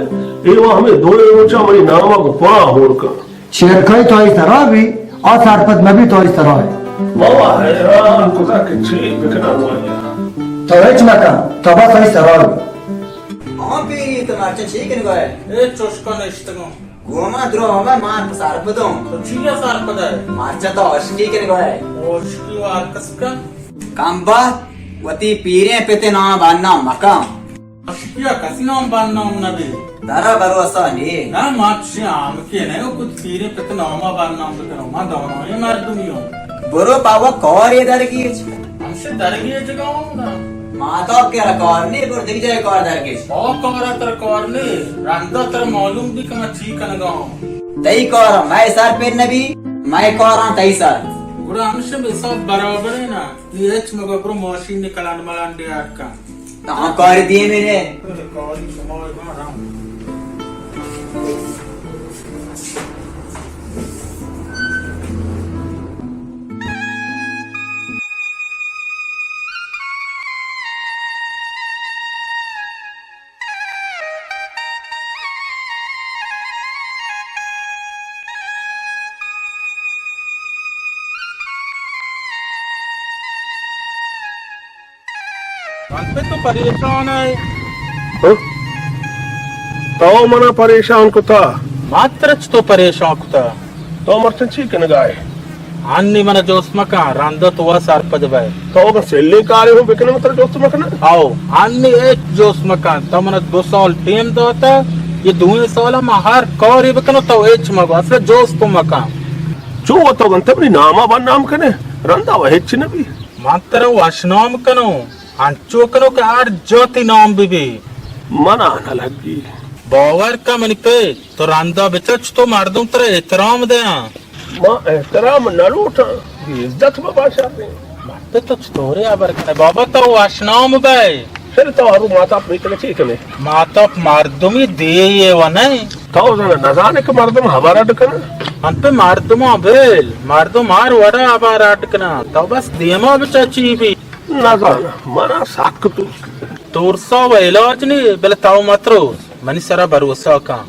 ایوا ہمیں دوئیں روچا منی ناما کو پا ہور کن۔ چیرکائی تو آئی سرا بی، آ سرپد مبی تو آئی سرا ہے۔ بابا حیران کتا کہ چی بکنا وایا۔ تو ہچ مکن، تو بس آئی سرا بی۔ آن پیری تو مرچا چی کنگا ہے؟ اے چوشکا نشتگوں۔ گوما درو ہمیں مان سرپدوں۔ تو چیا سرپد ہے؟ مرچا تو عشقی کنگا ہے۔ عشقی و ہر کس کن۔ کم بات، وتی پیریں پتے نام بدنام مکن۔ اشکیا کسی نام بدنام نہ بی۔ ترا بھروسہ نی؟ نہ، ما چشیں آمکے نہ اوں کت پیریں پت ناما بدنام بکنوں۔ ما دانائیں مردمی اوں۔ برو پاوا کارے درگیج۔ ہمشہ درگیج گاؤں نا۔ ماتا کرا کار نی، برو دگہ جائے کار درگیج۔ او کارا تر کار نی، رندا تر معلوم بی کہ ما چی کنگا اوں۔ تئی کارا مئے سر پر نبی، مئے کاراں تئی سر۔ گڑا ہمشہ حساب برابر ہے نا۔ نی ہچ مگو، برو ماشین نی کلانڈ ملانڈے اڈ کن۔ تاں کار دیمے نے۔ کاری شما اگاں رم۔ من پہ تو پریشان ئے۔ ہاں؟ تو منا پریشان کتا۔ ما ترا چتو پریشان کتا۔ تو مرچاں چی کنگا ئے؟ ہنی منا جوست مکن، رندا تو وا سرپد بئے۔ تو اگاں سلیں کارے ہوں بکنے، من ترا جوست مکناں۔ او، ہنی ہچ جوست مکن، تو منا دو سال ٹیم داتا، یہ دوئیں سالا ما ہر کارے بکنوں، تو ہچ مگو، اصلا جوست مکن۔ چو تو گنتے منی ناما بدنام کنے، رندا و ہچ نبی۔ من ترا وشنام کنوں، انچو کنوں کہ ہر جا تئی نام بہ بی۔ منا نہ لگی۔ باور کن منی پت، تو رندا بچار چتو مردم ترا احترام دیاں۔ ما احترام نہ لوٹاں، بے عزت مبا شریں۔ مرد تو چطورے ہبر کنے بابا، تو وشنام بئے۔ پھر تو ہرو ماتاپ میتگ چی کنے؟ ماتاپ مردمی دیے و نہ۔ تو زاناں نزانے کہ مردم ہبر اڈ کناں؟ من پہ مردماں بل، مردم ہر وڑا ہبر اڈ کناں۔ تو بس دیما بچار چی بی۔ نزاناں، منا سک ترس۔ ترسا و علاج نی، بلے تو مترس، منی سرا بھروسہ کن۔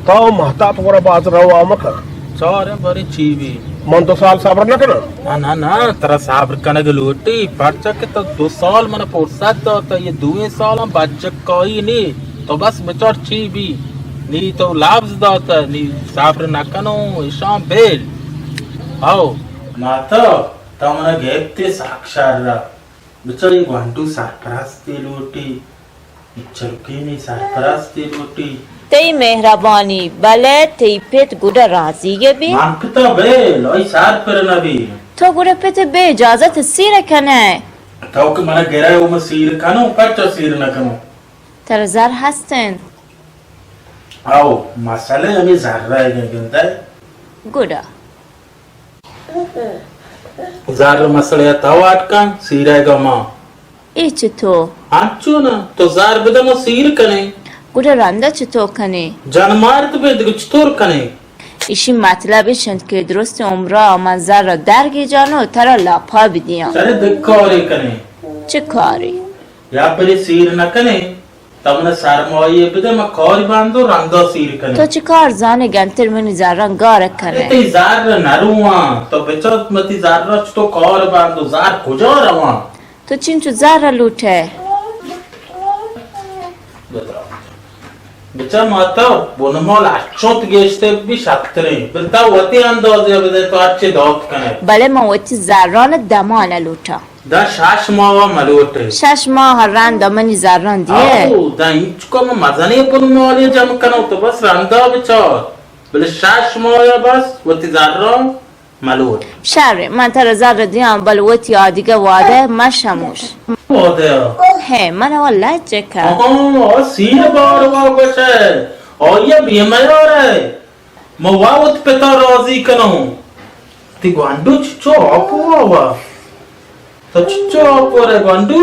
تو مہتاپ گورا باز روا مکن۔ چاریں باریں چی بی۔ من دو سال صبر نہ کناں۔ نہ، نہ، نہ، ترا صبر کنگ لوٹی، پرچا کہ تو دو سال منا فرصت داتا، یہ دوئیں سالاں بچکائی نی، تو بس بچار چی بی، نی تو لبز داتا، نی صبر نہ کنوں، اشاں بیل۔ او۔ ماتا، تو منا گپتے سک شر را۔ بچار یہ گوانڈو سرپرستی لوٹی۔ چرکینی سرپرستی لوٹی۔ تئی مہربانی، بلے تئی پت گڈا راضی بی؟ من پتا بیل، آئی سر پر نہ بی۔ تو گڈا پت بے اجازت سیر کنئے؟ تو کہ منا گرئے و من سیر کنوں، پرچا سیر نہ کنوں؟ ترا زر ہست انت؟ او، مسئلہ ہمے زر ء گندئے۔ گڈا۔ زر مسئلہ ء تو اڈ کن، سیرئیگا ما۔ اے چتو؟ انچو نہ، تو زر بدہ ما سیر کنیں۔ گڈا رندا چتو کنیں؟ جن مرد بے دگہ چطور کنیں؟ ایشی مطلب ایش انت کہ درست عمرا من زر درگیجان و ترا لاپا بدیاں۔ سر دگہ کارے کنیں۔ چہ کارے؟ یا پرے سیر نکنیں۔ تو منا سرمایہ بدے، ما کاری بندو رندا سیر کنیں۔ تو چہ کار زانے گنتر منی زراں گار کنے؟ تئی زر نرواں، تو بچار متی زر چتو کار بندو، زر کجا رواں؟ تو چنچو زر لوٹے؟ بچار ماتا بنمال اچوت گیشتے بی شتریں، بل تو وتی اندازے بدے تو اچے دات کنے۔ بلے من وتی زران دمان لوٹاں۔ داں شش ماہ ء ملوٹ ئے۔ شش ماہ ء رند ء منی زراں دیئے۔ او، داں اینچکو من مزنیں بنمالے جم کناں، تو بس رندا بچار۔ بلے شش ماہ ء بس وتی زراں ملوٹ۔ شر، من ترا زر دیاں، بل وتی آدگہ وعدہ مشموش۔ وعدہ؟ ہے، من ء لج کن۔ آہاں، آ سیر بار وا گوشئے، آئی ء بے میار ئے۔ من وا وت پتا راضی کناں۔ تئی گوانڈو چچو آپ وا وا؟ تو چچو آپ ورئے گوانڈو؟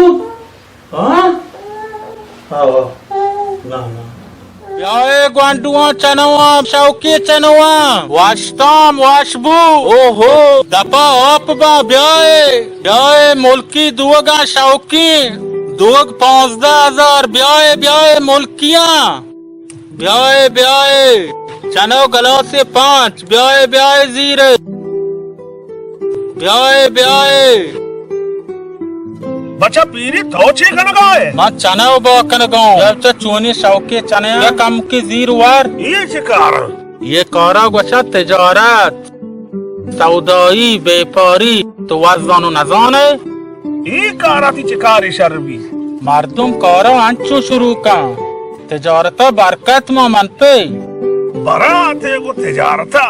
ہاں؟ آوا۔ نہ، نہ۔ بیائے گوانڈواں چنواں، شوقی چنواں۔ واشتام، واشبو۔ اوہو۔ دپا آپ با، بیائے۔ بیائے ملکی دوگاں شوقی۔ دوگ پانزدہ ہزار، بیائے، بیائے ملکیاں۔ بیائے، بیائے، چنو گلاسے پانچ، بیائے، بیائے زیرے۔ بیائے، بیائے۔ بچا پیری تو چے کنگا ئے؟ من چنو با کنگاں۔ بچا چونی شوقی چنے، یک کمکی زیر وار۔ اے چے کار؟ یہ کارا گوشا تجارت۔ سودائی، بیپاری، تو وت زان و نزان ئے؟ اے کارا تی چہ کارے شر بی؟ مردم کارا انچو شروع کن۔ تجارتا برکت ما من پہ۔ برات ئے گو تجارتا۔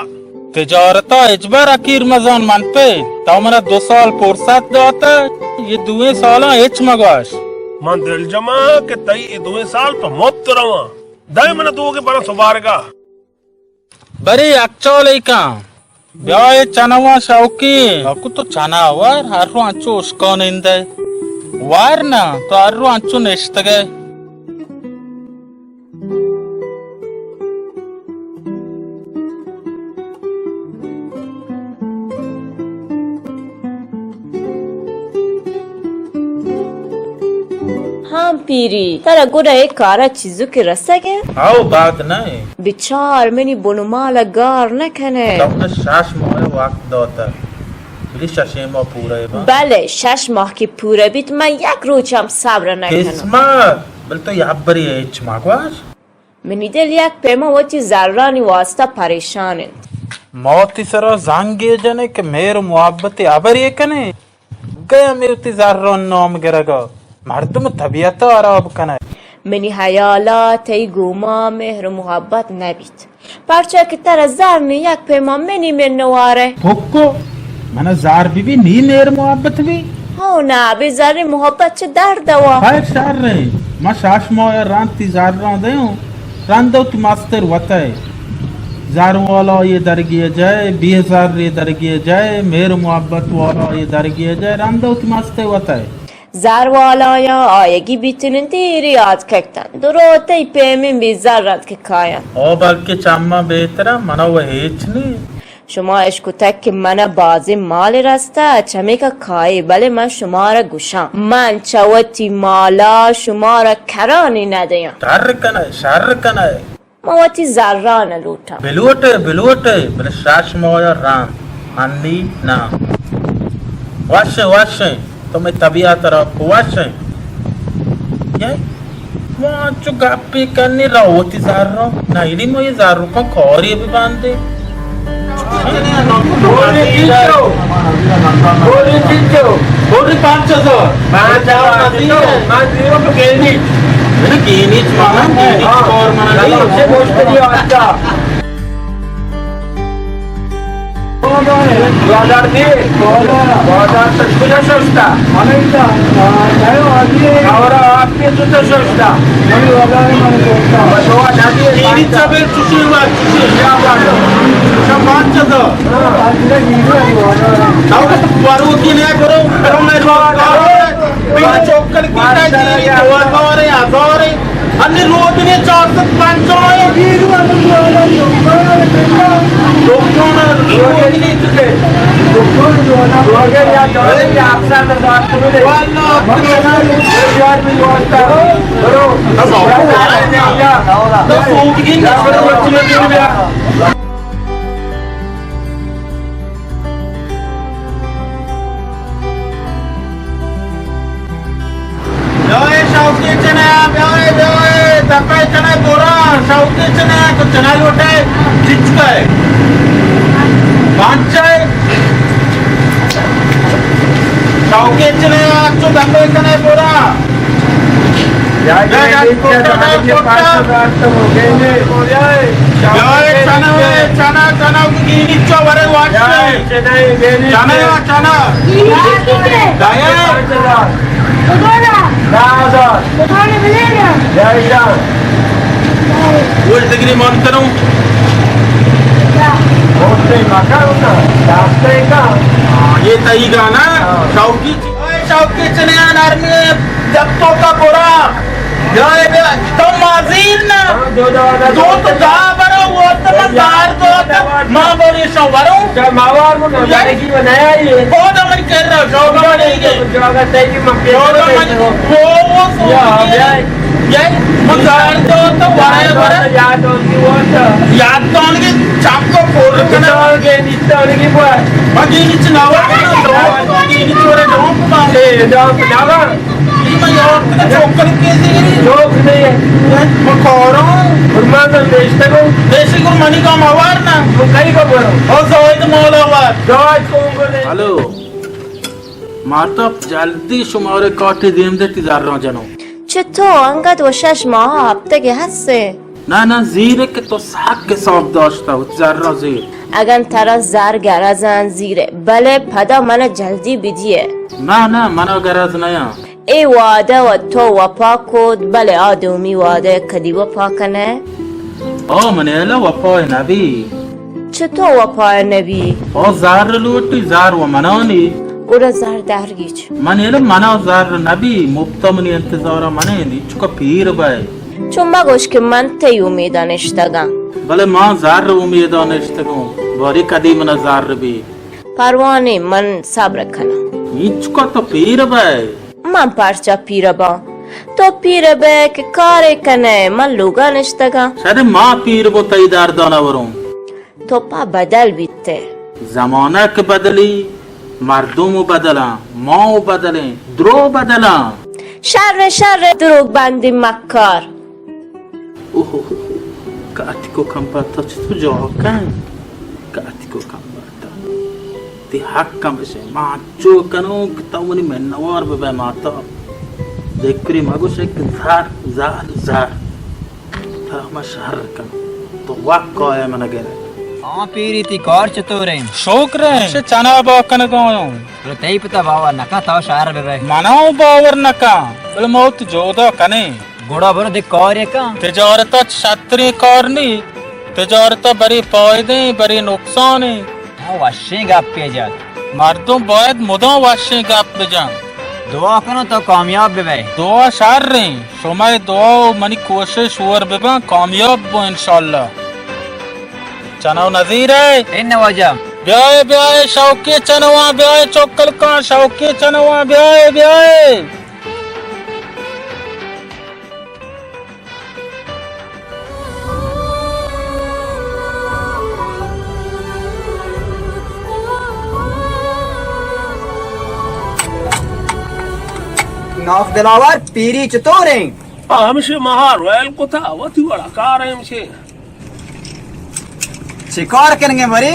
تجارتا ہچبر اکیر مزان من پہ۔ تو منا دو سال فرصت داتا، یہ دوئیں سالاں ہچ مگوش۔ من دلجماں کہ تئی یہ دوئیں سال پہ مپت رواں۔ دائیں منا دوگے برا سبارگا۔ برے یکچالے کن۔ بیا اے چنواں شوقی۔ اکو تو چنا ور، ہر رو انچو اشکانندہ۔ ور نہ، تو ہر رو انچو نشتگئے۔ ہاں پیری، ترا گڑا اے کارا چیزو کہ رسگ ء؟ ہاو، بد نہ ایں۔ بچار، منی بنمال ء گار نہ کن ئے۔ تو من شش ماہ ء وقت داتگ، بلے ششیں ماہ پورا ء بنت۔ بلے، شش ماہ کہ پورا بیت، من یک روچ ہم صبر نہ کناں۔ قسمت، بلے تو یک برے ہچ مگوش۔ منی دل یک پیما وتی زرانی واسطہ پریشان انت۔ ما وتی سرا زنگے جنیں کہ مہر و محبت ء ہبرے کنیں۔ گئے ہمے وتی زران نام گرگا مردم طبیعت ہراب کنئے۔ منی حیالا تئی گوما مہر و محبت نبیت، پرچا کہ ترا زر نی، یک پیما منی منوارئے۔ پکو، منا زر بی بی نی مہر محبت بی۔ ہو نا، بے زر محبت چہ درد وا۔ خیر شر، ما شش ماہ رند تی زران دیوں۔ رند وتی مستر وتئے۔ زر والا یہ درگیجئے، بے زر یہ درگیجئے، مہر محبت والا یہ درگیجئے، رند وتی مستر وتئے۔ زر والایاں آیگی بیتن انت، ایری آتکگتن۔ درو تئی پیمیں بی زر انت کہ کایاں۔ او بلکہ چماں بہتر انت، منا و ہیچ نی۔ شما اشکتگ کہ منا بازیں مال رستہ، چمیکا کائے، بلے من شمارا گوشاں، من چہ وتی مالا شمارا کرانی ندیاں۔ شر کنئے، شر کنئے۔ من وتی زران لوٹاں۔ بلوٹئے، بلوٹئے، بلے شش ماہ رند، ہنی نہ۔ وشیں، وشیں، تو مئے طبیعت را کو وشیں۔ یہ، ما چو گپی کنی را وتی زران، نہ ایلی ما یہ زرکان کاری ببندی۔ بولی چنچو؟ بولی چنچو؟ بولی پانچ ہزار۔ پانچ ہزار۔ من دیرم تو گینیچ۔ من گینیچ، من گینیچ کار من نی۔ چه مشکلی آتا؟ بازار دی، بازار تو کجا ششتا؟ اور آپ کے تو ششتا؟ بس وہ ندی۔ گینیچ چا بیر چوشی ہوا، چوشی۔ کیا بات ہے؟ شما پانچ ہزار۔ تو وروکی نہ کرو، کرو میں روزگار۔ بیر چوکل کی تاجی، دو ہزار، ہزار۔ انی روزی چار سد پنجاہ۔ دکان روزی چکے۔ واللہ۔ تو سوکھی نہ کرو، بچے۔ بیائے شوقی چنے، بیائے، بیائے، دپے چنے بورا، شوقی چنے، تو چنے لوٹے، چچکے۔ بانچے۔ شوقی چنے، تو دپے چنے بورا۔ یا، یا، یا، یا، چنا، چنا، چنا، گینی چو ورے واش۔ چنا، چنا۔ دایا۔ وہ تگری مان کروں۔ ہاں، یہ تئی گانا، شوقی۔ اے شوقی چنے نرمی جب تو کا برا۔ یا اے بے، تو مازیر نا۔ دو تو دا برا، وہ تو مزار دو تو۔ ما بری شو برو۔ چا ماوار مو نمائشی بنایا یہ۔ او دا من کر رہا، شو برو نہیں گئے۔ جو اگر تیگی مکے شو برو من، وہ، وہ سو یا، بیا۔ یہ مزار دو تو ورے ورے۔ یاد آنگی وہ تو۔ یاد تو آنگی چاپ کو پھول کنا۔ تو آنگی نیچ تو آنگی بوا۔ مگی نیچ ناوا۔ مگی نیچ ورے ڈوم پا۔ اے، ڈوم پا۔ اے، من یار تک چوکل کیسی گری۔ چوک نہیں ہے۔ من کوروں۔ اور من تو دیشتگوں۔ دیشی گرو منی کا موار نا۔ تو کئی کو برو۔ او زاید مولا وار۔ زاید کو برو۔ ہلو۔ ماتاپ، جلدی شمارے کاٹے دیم دے، تی زراں جنوں۔ چتو انگت و شش ماہ ہپتگے ہسے؟ نہ، نہ، زیرے کہ تو سک حساب داشتہ، وتی زراں زیر۔ اگن ترا زر گرزن زیرے، بلے پدا منا جلدی بدیے۔ نہ، نہ، منا گرز نیاں۔ اے وعدہ و تو وپا کت، بلے آ دومی وعدہ کدی وپا کنئے؟ آ منی ہیالا وپا نبی۔ چتو وپا نبی؟ آ زر لوٹی، زر و منانی۔ گڑا زر در گیچ۔ منی ہیالا منا زر نبی، مپتا منی انتظارا منند، چکا پیر بئے۔ چو مگوش کہ من تئی امیدا نشتگاں۔ بلے ما زر امیدا نشتگوں، باری کدی منا زر بی۔ پرواہ نی، من صبر کناں۔ اینچکا تو پیر بئے۔ من پرچا پیر باں؟ تو پیر بئے کہ کارے کنئے، من لوگا نشتگاں۔ شرے ما پیر بوں تئی دردانا وروں۔ تو پہ بدل بیتے۔ زمانہ کہ بدلی، مردم و بدلاں، ما و بدلیں، درو بدلاں۔ شر شر دروگ بندی مکار۔ اوہ، کاتی کو کم پاتا چتو جواب کن؟ کاتی کو کم پاتا۔ تی حق ہم بشے، ما چو کنوں کہ تو منی منوار ببے ماتا۔ دکری مگوشے کہ زر، زر، زر۔ ترا ما شر کن۔ تو وک کائے من گرے۔ آ پیری، تی کار چطور انت؟ شکر انت، چہ چنا با کنگا آیاں۔ بلے تئی پتا باور نکا، تو شر ببے۔ منا باور نکا، بلے ما وت جودا کنیں۔ گڑا برو دے کارے کن۔ تجارت ءَ چہ شتریں کار نی، تجارت ءَ برے پائدہ ایں، برے نقصان ایں۔ ہاں، وشیں گپے جت۔ مردم باید مدام وشیں گپ بجن۔ دعا کنوں تو کامیاب بہ بئے۔ دعا شریں، شمئے دعا و منی کوشش ہور بہ باں، کامیاب بوں انشاءاللہ۔ چنو نظیر ئے؟ اے نہ واجہ۔ بیائے، بیائے، شوقی چنواں، بیائے، چکلکاں، شوقی چنواں، بیائے، بیائے۔ ناخ دلاور، پیری چطور ایں؟ آ، ہمشے مہار ویل کتا، وتی وڑا کار ایں ہمشے۔ چے کار کنگے مرے؟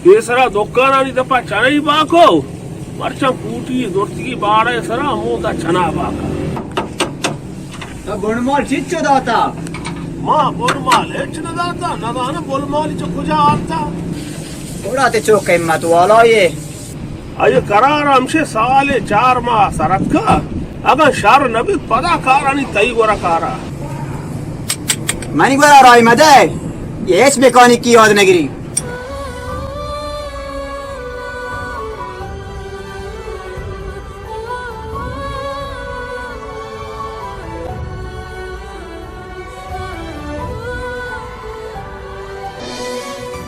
پیسرا دکانانی دپا چنئی باکو، مرچاں کوٹی درتگی باڑے سرا ہمودا چنا باکا۔ تو بنمال چچو داتا؟ ما بنمال ہچ نہ داتا، نہ زاناں بنمال چہ کجا آرتا۔ گڑا تے چو قیمت والا یہ۔ آئی قرار ہمشے سال چار ماہ سرتکا، اگاں شر نبی پدا کارانی تئی گورا کارا۔ منی گورا رائی مدے، یہ ہچ میکانیکی یاد نگری۔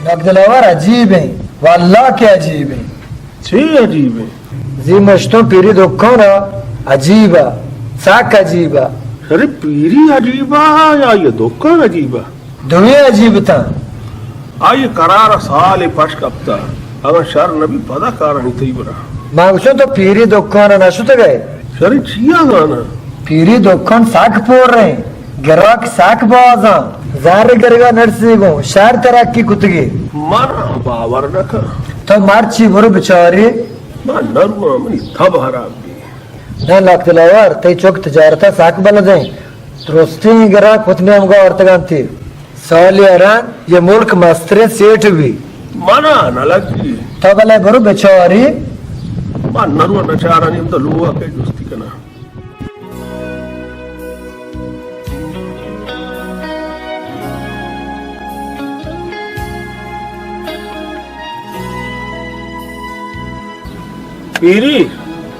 ناخ دلاور عجیب ایں، واللہ کہ عجیب ایں۔ چے عجیب ایں؟ زی مشتوں پیری دکان ءَ عجیب ءَ، سک عجیب ءَ۔ ارے پیری عجیب ءَ یا یہ دکان عجیب ءَ؟ دوئیں عجیب تاں۔ آئی قرار سال پش کپتا، اگاں شر نبی پدا کارانی تئی برا۔ ما گوشوں تو پیری دکان ءَ نہ شتگ ئے؟ شری چیا زاناں؟ پیری دکان سک پر ایں، گراک سک بازاں، زر گرگا نرسی گوں، شر ترقی کتگی۔ من باور نہ کن۔ تو مرچی برو بچاری۔ من نرواں، منی تب حراب بی۔ نہ ناخ دلاور، تئی چک تجارتا سک بلدیں، درستیں گراک وت نیمگا آورتگانتی۔ سالی ءَ رند یہ ملک مستریں سیٹھ بی۔ منا نہ لگی۔ تو بلے برو بچاری۔ من نرو نچارانی ہم تو لوگ ءَ کہ جستی کناں۔ پیری،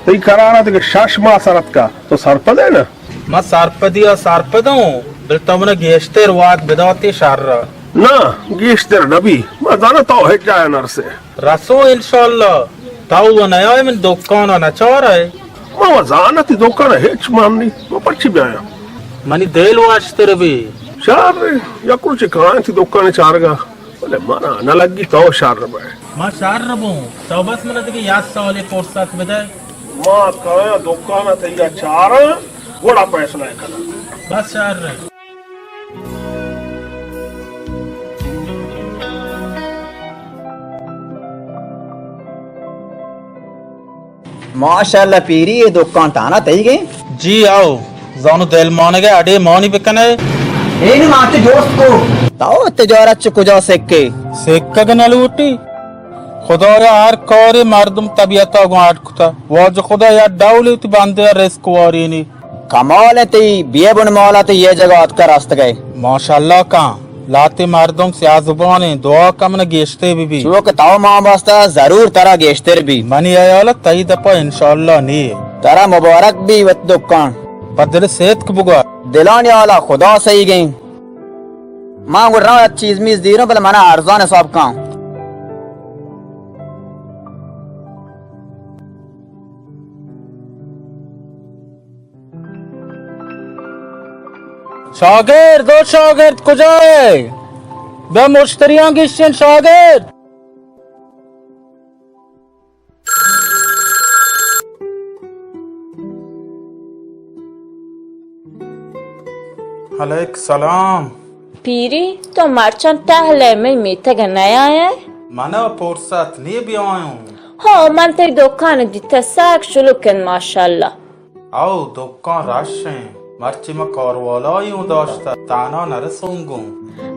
تئی قرار ءَ دگہ شش ماہ سرتکا، تو سرپد ئے نا؟ من سرپدی ءَ سرپد اوں، بلے تو منا گیشتر وھد بداتی شر ءَ۔ نہ، گیشتر نہ بی، من زاناں تو ہچ جاہ ءَ نرسے۔ رسوں انشاءاللہ، تو و نیائے من دکان ءَ نچارئے۔ من و زاناں تئی دکان ءَ ہچ مان نی، من پرچی بیایاں؟ منی دل وشتر بی۔ شر، یک روچے کایاں تئی دکان ءَ چارگا۔ بلے منا نہ لگی تو شر بئے۔ ما شر بوں، تو بس منا دگہ یک سالے فرصت بدئے۔ ما کایاں دکان ءَ تئی ءَ چاراں، گڑا فیصلہ کناں۔ بس شر۔ ماشاءاللہ پیری، اے دکان تانا تئیگیں؟ جی آؤ، زانو دلمانگ ءَ اڈے مانی بکنے۔ اے نی ماتے دوست کو۔ تو تجارت چہ کجا سکے؟ سکگ نہ لوٹی۔ خدایا ہر کارے مردم طبیعتا گوں اڈ کتا۔ واجہ خدا یا ڈولی وتی بندے رزق وارینی۔ کمال ایں تئی، بے بن مالا تئی اے جگہ اتکا رستگئے۔ ماشاءاللہ کن، لہتے مردم سیاہ زبانیں، دعا کن من گیشتر بہ بی۔ چو کہ تو مان باستا ضرور ترا گیشتر بی۔ منی ہیال ءَ تئی دپا انشاءاللہ نی۔ ترا مبارک بی وت دکان۔ پہ دل صدق بگوش۔ دلانی حالا خدا سہیگیں۔ من گڑا یک چیز میز دیروں، بلے منا ارزان حساب کن۔ شاگرد، او شاگرد، کجا ئے؟ بیا مشتریاں گیشین شاگرد۔ علیک سلام۔ پیری، تو مرچاں ٹہل ئے، مئے میتگ ءَ نیائے؟ منا پرسات نی بیایوں۔ ہو، من تئی دکان دیتہ، سک شلوک انت ماشاءاللہ۔ او، دکان رش انت، مرچی ما کاروالائی اوں داشتہ، تہنا نرسوں گوں۔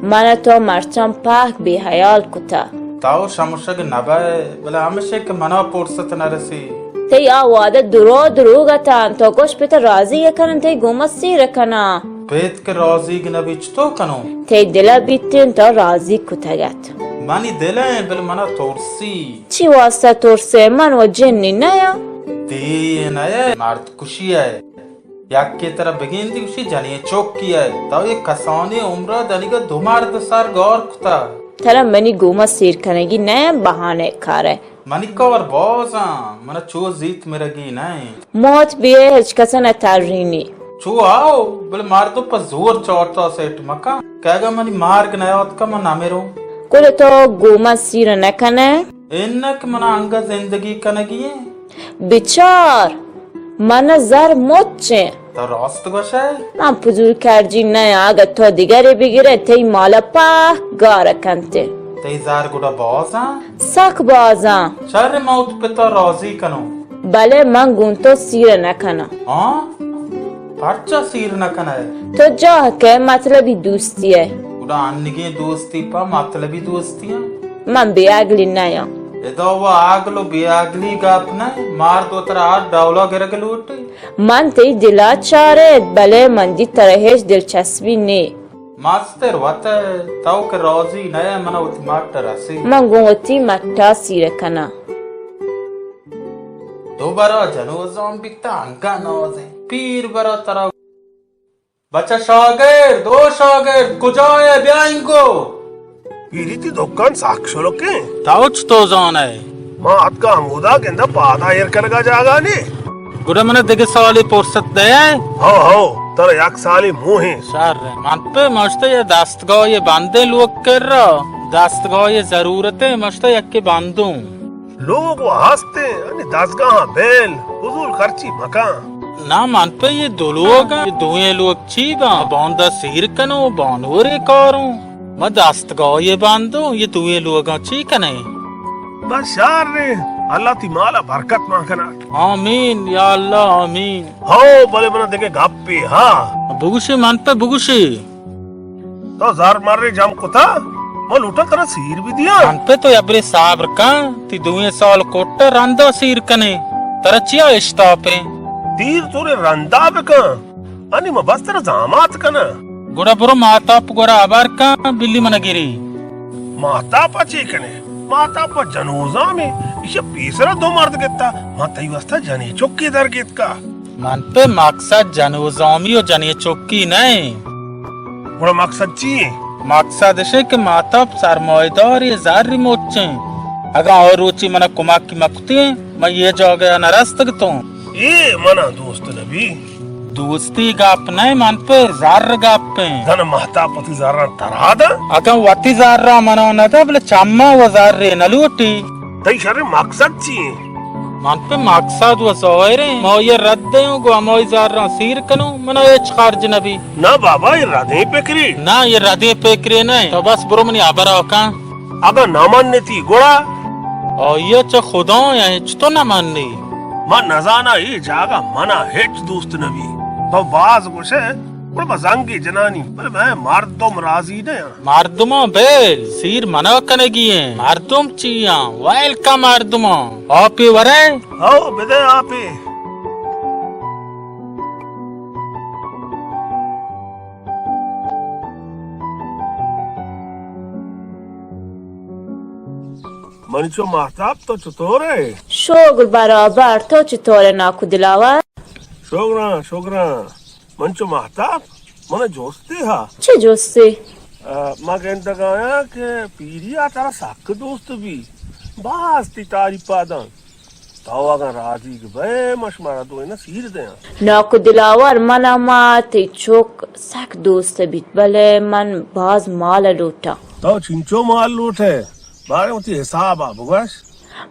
من تو مرچاں پہک بے حیال کتہ۔ تو شمشگ نبئے، بلے ہمشے کہ منا پرست نرسی۔ تئی آ وعدہ درو دروگ اتنت، تو گوش پت ءَ راضی کناں، تئی گوما سیر کناں۔ پت کہ راضیگ نبی چتو کنوں؟ تئی دل ءَ بیتیں تو راضی کتگ ات۔ منی دل ءَ، بلے منا ترسی۔ چی واسطہ ترسے؟ من و جنی نیاں۔ اے نہ ئے، مرد کشی ئے۔ یکے ترا بگندی گوشی جنیں چکی ئے۔ تو اے کسانیں عمرا دنیگا دو مرد سر گار کتا۔ ترا منی گوما سیر کنگی نہ بہانہ کار ئے۔ منی کار بازاں، منا چو زیت مرگی نہ انت۔ موت بیئے ہچ کس نہ ترینی۔ چو آؤ، بلے مردم پہ زور چارتا سیٹ مکن کہ اگاں منی مرگ نیاتکا من نمیروں۔ کل تو گوما سیر نہ کنئے؟ انک منا انگا زندگی کنگی ایں۔ بچار، منا زر مچ ایں۔ تو راست گوشئے؟ من پزول کرجی نیاں، اگہ تو دگرے بگرئے، تئی مالا پہک گار کنت۔ تئی زر گڑا بازاں؟ سک بازاں۔ شر، من وت پتا راضی کنوں۔ بلے من گوں تو سیر نہ کناں۔ ہاں؟ پرچا سیر نہ کنئے؟ تو جاہ کئے مطلبی دوستی ئے۔ گڑا انگیں دوستی پہ مطلبی دوستی ایں؟ من بے عقلی نیاں۔ ادا و عقل و بے عقلی گپ نہ، مرد و ترا ہر ڈولا گرگ لوٹی۔ من تئی دلا چارت، بلے من دی ترا ہچ دلچسپی نی۔ مستر وت ئے، تو کہ راضی نہ ئے، منا وتی مٹ رسی۔ من گوں وتی مٹا سیر کناں۔ دو برا جنوزام بیتا انگا نازیں۔ پیر برا ترا۔ بچہ شاگرد، او شاگرد، کجا ئے؟ بیا انگو۔ پیری، تئی دکان سک شلکیں۔ تو چتو زانئے؟ ما اتکا ہمودا گندا پادا ایر کنگا جاگہ نے۔ گڑا منا دگہ سالے پرست دئے؟ ہو، ہو، ترا یک سالے موہیں۔ شر، من پہ مشتہ یہ دستگاہ یہ بندیں لوگ کر را، دستگاہ یہ ضرورت ہے، مشتہ یک کے بندوں۔ لوگ و ہستیں، انی دزگاہاں بیل، فضول خرچی مکن۔ نا من پہ یہ دو لوگ، یہ دوئیں لوگ چی باں؟ باندا سیر کنوں، بانورے کاروں۔ ما دستگاہ یہ بندوں، یہ دوئیں لوگاں چی کنے؟ بس شر رے، اللہ تی مالا برکت مان کنا۔ آمین یا اللہ، آمین۔ ہو، بلے منا دگہ گپے ہا۔ بگوشی من پہ بگوشی۔ تو زر مرے جم کتا، ما لوٹا ترا سیر بدیاں۔ من پہ تو یبرے صبر کن، تی دوئیں سال کوٹا رندا سیر کنے، ترا چیا اشتاپیں؟ دیر تورے رندا بکن، انی ما بس ترا زامات کناں۔ گڑا برو ماتاپ گورا ہبر کن، بلی من گری۔ ماتاپ چی کنے؟ ماتاپ جنوزامے، ایشی پیسرا دو مرد گتا، ما تئی واسطہ جنی چکی در گیتکا۔ من پہ مقصد جنوزامی و جنی چکی نہ۔ گڑا مقصد چی ایں؟ مقصد اش کہ ماتاپ سرمایہ دار یہ زر مچیں۔ اگاں اور روچی منا کمکی مکتیں، من یہ جاگہ نہ رستگتوں۔ اے منا دوست نبی۔ دوستی گپ نہ، من پہ زر گپ ایں۔ دن مہتاپ وتی زراں ترا داں؟ اگاں وتی زراں منا نہ داں، بلے چما و زرے نہ لوٹی۔ تئی شریں مقصد چی ایں؟ من پہ مقصد و ظاہر ایں، ما یہ رد دیوں، گو ہمائی زراں سیر کنوں، منا ہچ خرج نبی۔ نہ بابا، یہ ردیں پکرے۔ نہ، یہ ردیں پکرے نہ۔ تو بس برو منی ہبرا کن۔ اگاں نہ منتی گڑا؟ آئی ء چہ خدایاں ہچ تو نہ منی۔ من نزاناں اے جاگہ منا ہچ دوست نہ بی۔ تو باز گوشئے، گڑا ما زنگے جنانی، بلے مئے مردم راضی نہ انت۔ مردماں بیل، سیر منا کنگی انت۔ مردم چی آں؟ ویل کن مردماں۔ آپے ورئے؟ ہو، بدئے آپے۔ منی چو مہتاب، تو چطور ئے؟ شگر برابر، تو چطور ئے ناکو دلاور؟ شگراں، شگراں۔ من چو مہتاب، من جستے ہا۔ چے جستے؟ آ، ما گندگایاں کہ پیری ء ترا سک دوست بی، باز تی تعریف ء داں۔ تو اگاں راضیگ بئے، من شمارا دوئیناں سیر دیاں۔ ناکو دلاور، من ء ما تئی چک سک دوست بیت، بلے من باز مال ء لوٹاں۔ تو چنچو مال لوٹئے؟ باریں وتی حساب ء بگوش۔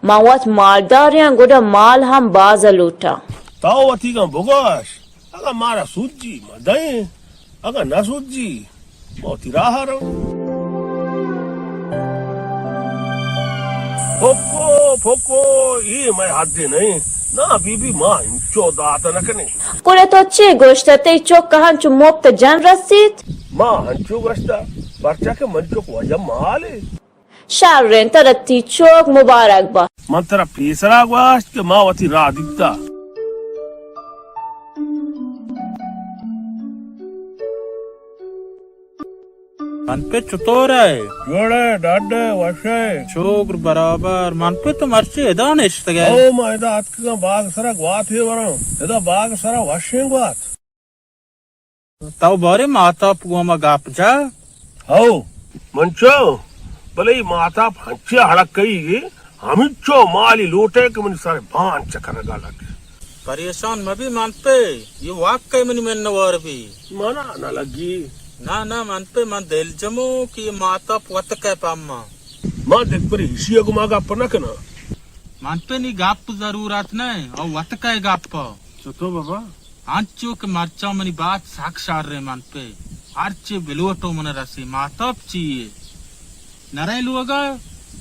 من وت مالدارے آں، گڑا مال ہم باز ء لوٹاں۔ تو وتیگاں بگوش، اگاں مارا سوجی ما دئیں، اگاں نہ سوجی ما وتی راہ ء رو۔ پھکو، پھکو، اے مئے حد نہ انت۔ نا بی بی، ما انچو دات نہ کنیں۔ گڑا تو چے گوشتہ؟ تئی چک ہنچو مپت جن رسیت؟ ما انچو گوشتہ، پرچا کہ من چک واجہ مالے۔ شریں، ترا تی چک مبارک با۔ من ترا پیسرا گوشت کہ ما وتی راہ دیتا۔ من پہ چطور ئے؟ جوڑ ئے، ڈڈ ئے، وش ئے؟ شکر برابر۔ من پہ تو مرچی ادا نشتگ ئے؟ او، من ادا اتکگاں باگ سرا گواتے وراں۔ ادا باگ سرا وشیں گوات۔ تو بارے ماتاپ گوما گپ جا۔ ہو، من چو، بلے اے ماتاپ ہنچے ہڑکئی، ہمینچو مالی لوٹے کہ منی سر بان چکرگا لگے۔ پریشان مبی من پہ، اے واقعی منی منوار بی۔ منا نہ لگی۔ نہ، نہ، من پہ من دلجموں کہ اے ماتاپ وتکئے پما۔ ما دگہ پر ایشی گما گپ نہ کناں۔ من پہ نی گپ ضرورت نہ، او وتکئے گپ۔ چطور بابا؟ انچو کہ مرچاں منی بات سک شر ایں من پہ۔ ہرچی بلوٹو من رسی، ماتاپ چی اے؟ نرے لوگا؟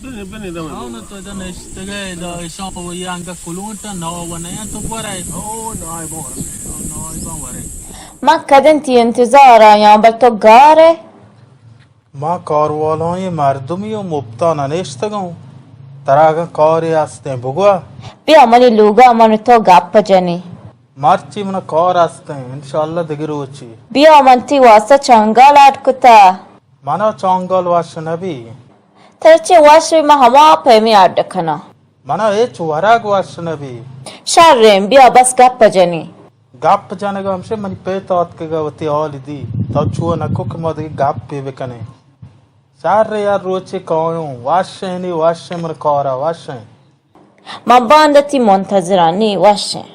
بنے، بنے، دمے آؤ نا لوگا۔ تو ادا نشتگے، ادا اشاں پہ وئی انگا کلونٹا، نوا و نیا تو برے۔ او، نائباں ورے۔ او، نائباں ورے۔ من کدن تی انتظار آیاں، بل تو گار ئے؟ ما کاروالائیں مردمی و مپتا ننشتگوں۔ ترا اگاں کارے ہستیں بگوا۔ بیا منی لوگا من و تو گپ جنیں۔ مرچی منا کار ہستیں، انشاءاللہ دگہ روچے۔ بیا من تی واسطہ چنگال اڈ کتا۔ منا چنگال وش نبی۔ ترا چے وش بی من ہما پیمیں اڈ کناں۔ منا ہچ ورگ وش نبی۔ شریں، بیا بس گپ جنیں۔ گپ جنگ ہمشے منی پت آتکگا وتی حال دی۔ تو چو نکو کہ ما دگہ گپے بکنیں۔ شر یار روچے کایوں۔ وشیں نی وشیں من کارا وشیں۔ من باندا تی منتظرانی وشیں۔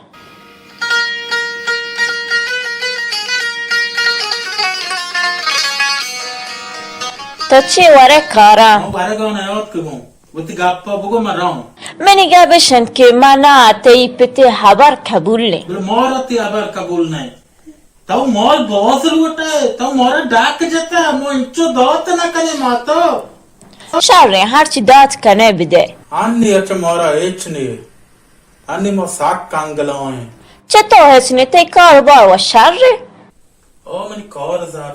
تو چے ورے کارا؟ من ورگا نیاتکگوں۔ وتی گپا بگو، من رواں۔ منی گپ اش انت کہ منا تئی پتے ہبر قبول نہ۔ بلے مارا تئی ہبر قبول نہ۔ تو مال باز لوٹئے، تو مارا ڈاک جتہ، ما انچو دات نہ کنیں ماتاپ۔ شریں، ہرچی دات کنئے بدئے۔ انی اچ مارا ہچ نی۔ انی ما سک کنگلائیں۔ چتو ہچ نی، تئی کاروبار و شریں۔ او منی کار زر،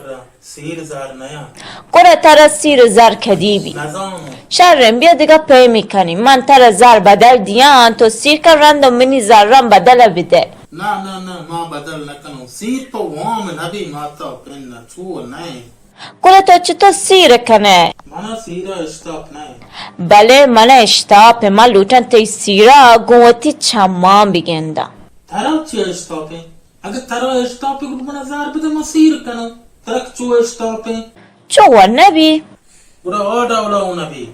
سیر زر نیا۔ گڑا ترا سیر زر کدی بی؟ نزانوں۔ شریں، بیا دگہ پیمی کنی۔ من ترا زر بدل دیاں، تو سیر کن رند و منی زراں بدل بدے۔ نہ، نہ، نہ، ما بدل نکنوں۔ سیر پہ وام نبی ماتاپ، اناں چو نئے۔ گڑا تو چتو سیر کنے؟ منا سیرا اشتاپ نئے۔ بلے منا اشتاپ، من لوٹاں تئی سیرا گوں وتی چماں بگنداں۔ ترا چی اشتاپیں؟ اگہ ترا اشتاپے گڑا منا زر بدے، من سیر کناں۔ ترا چو اشتاپیں؟ چو و نبی۔ گڑا آ ڈولا و نبی۔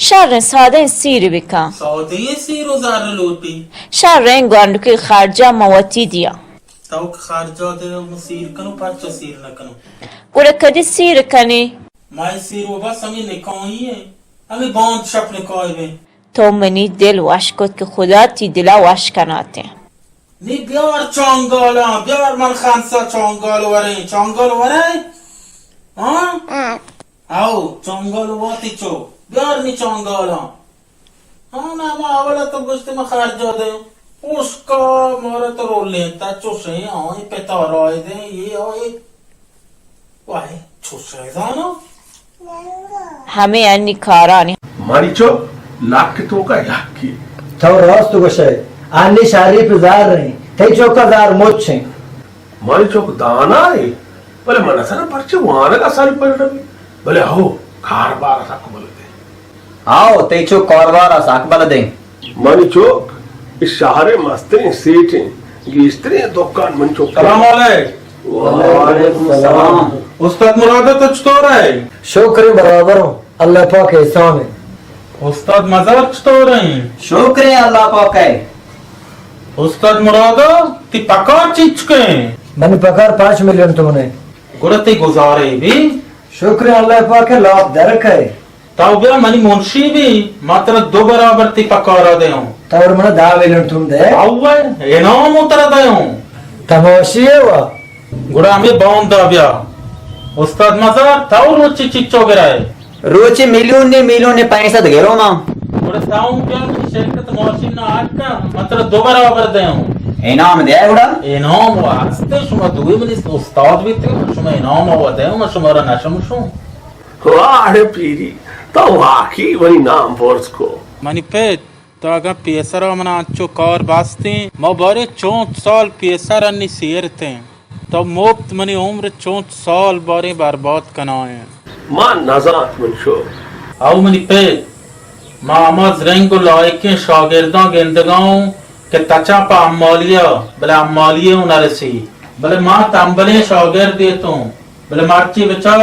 شریں، سادیں سیر بکن۔ سادیں سیر و زر لوٹی۔ شریں، گونڈکی خرجا من وتی دیاں۔ تو کہ خرجا دے من سیر کنوں، پرچا سیر نکنوں؟ گڑا کدی سیر کنی؟ مئے سیر و بس ہمے نکاحی ایں۔ ہمے باند شپ نکاح بیں۔ تو منی دل وش کت کہ خدا تی دلا وش کناتیں۔ نی بیار چانگالاں، بیار من خانسا چانگال وریں، چانگال وریں؟ ہاں؟ ہاں۔ ہاو، چانگال واتی چو، بیار نی چانگالاں۔ ہاں نا، ما اولا تو گوشتے ما خرجا دیں۔ اوشکا مارا تو رولیں تا چوشیں، آئیں پتا رائے دیں، یہ آئے۔ واہ، چو شیطانو۔ ہمے انی کارانی۔ منی چک لک توکا یکی۔ تو راست گوشئے، انی شری پہ زار رہیں، تئی چکا زار مچ ایں۔ منی چک دانا اے، بلے من سرا پرچے وانگا سر پر نبی، بلے ہو کاربار سک بلدے۔ آؤ، تئی چک کاروبار ء سک بلدیں۔ منی چک اے شہر ء مستریں سیٹیں، گیشتریں دکان منی چک۔ سلام علیک۔ وعلیکم السلام۔ استاد مراد، تو چطور ئے؟ شکر برابر ہوں، اللہ پاک احسان ہے۔ استاد مزار چطور ہیں؟ شکر ہے اللہ پاک ہے۔ استاد مراد، تی پکار چیچکیں؟ منی پکار پانچ میلیون تومن ہے۔ گڑا تی گزارے بھی؟ شکر ہے اللہ پاک ہے، لاپ درک ہے۔ تو بیا منی منشی بی، ما ترا دو برابر تی پکارا دیوں۔ تو منا دہ میلیون تومن دے۔ اوے، انعام ترا دیوں۔ تماشی ہے وا۔ گڑا ہمے باندا بیا۔ استاد مزار، تو روچی چچو گرائے؟ روچی میلیون نے، میلیون نے پینسد گرو ما۔ گڑا تو بیا منی شرکت ماشین نا آٹکا، ما ترا دو برابر دیوں۔ انعام دے گڑا؟ انعام واسطے شما دوی منی استاد بیتے، شما انعام آوا دیوں، ما شما را نشمشوں۔ واہ اڑے پیری، تو واقعی منی نام برز کو۔ منی پت، تو اگاں پیسرا منا انچو کار بستیں، ما باریں چونت سال پیسر انی سیرتیں۔ تو مپت منی عمر چونت سال باریں برباد کنائیں۔ ما نزانت من شو۔ او منی پت، ما ہما زرنگ و لائقیں شاگرداں گندگا اوں کہ تچاں پہ امالی ء، بلے امالی ء اوں نہ رسی۔ بلے ما تمبلیں شاگردے اتوں، بلے مرچی بچار،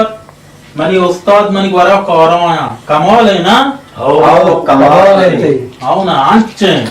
منی استاد منی گورا کارا آیاں۔ کمالے نا؟ او، کمال انت۔ او نا، انچیں۔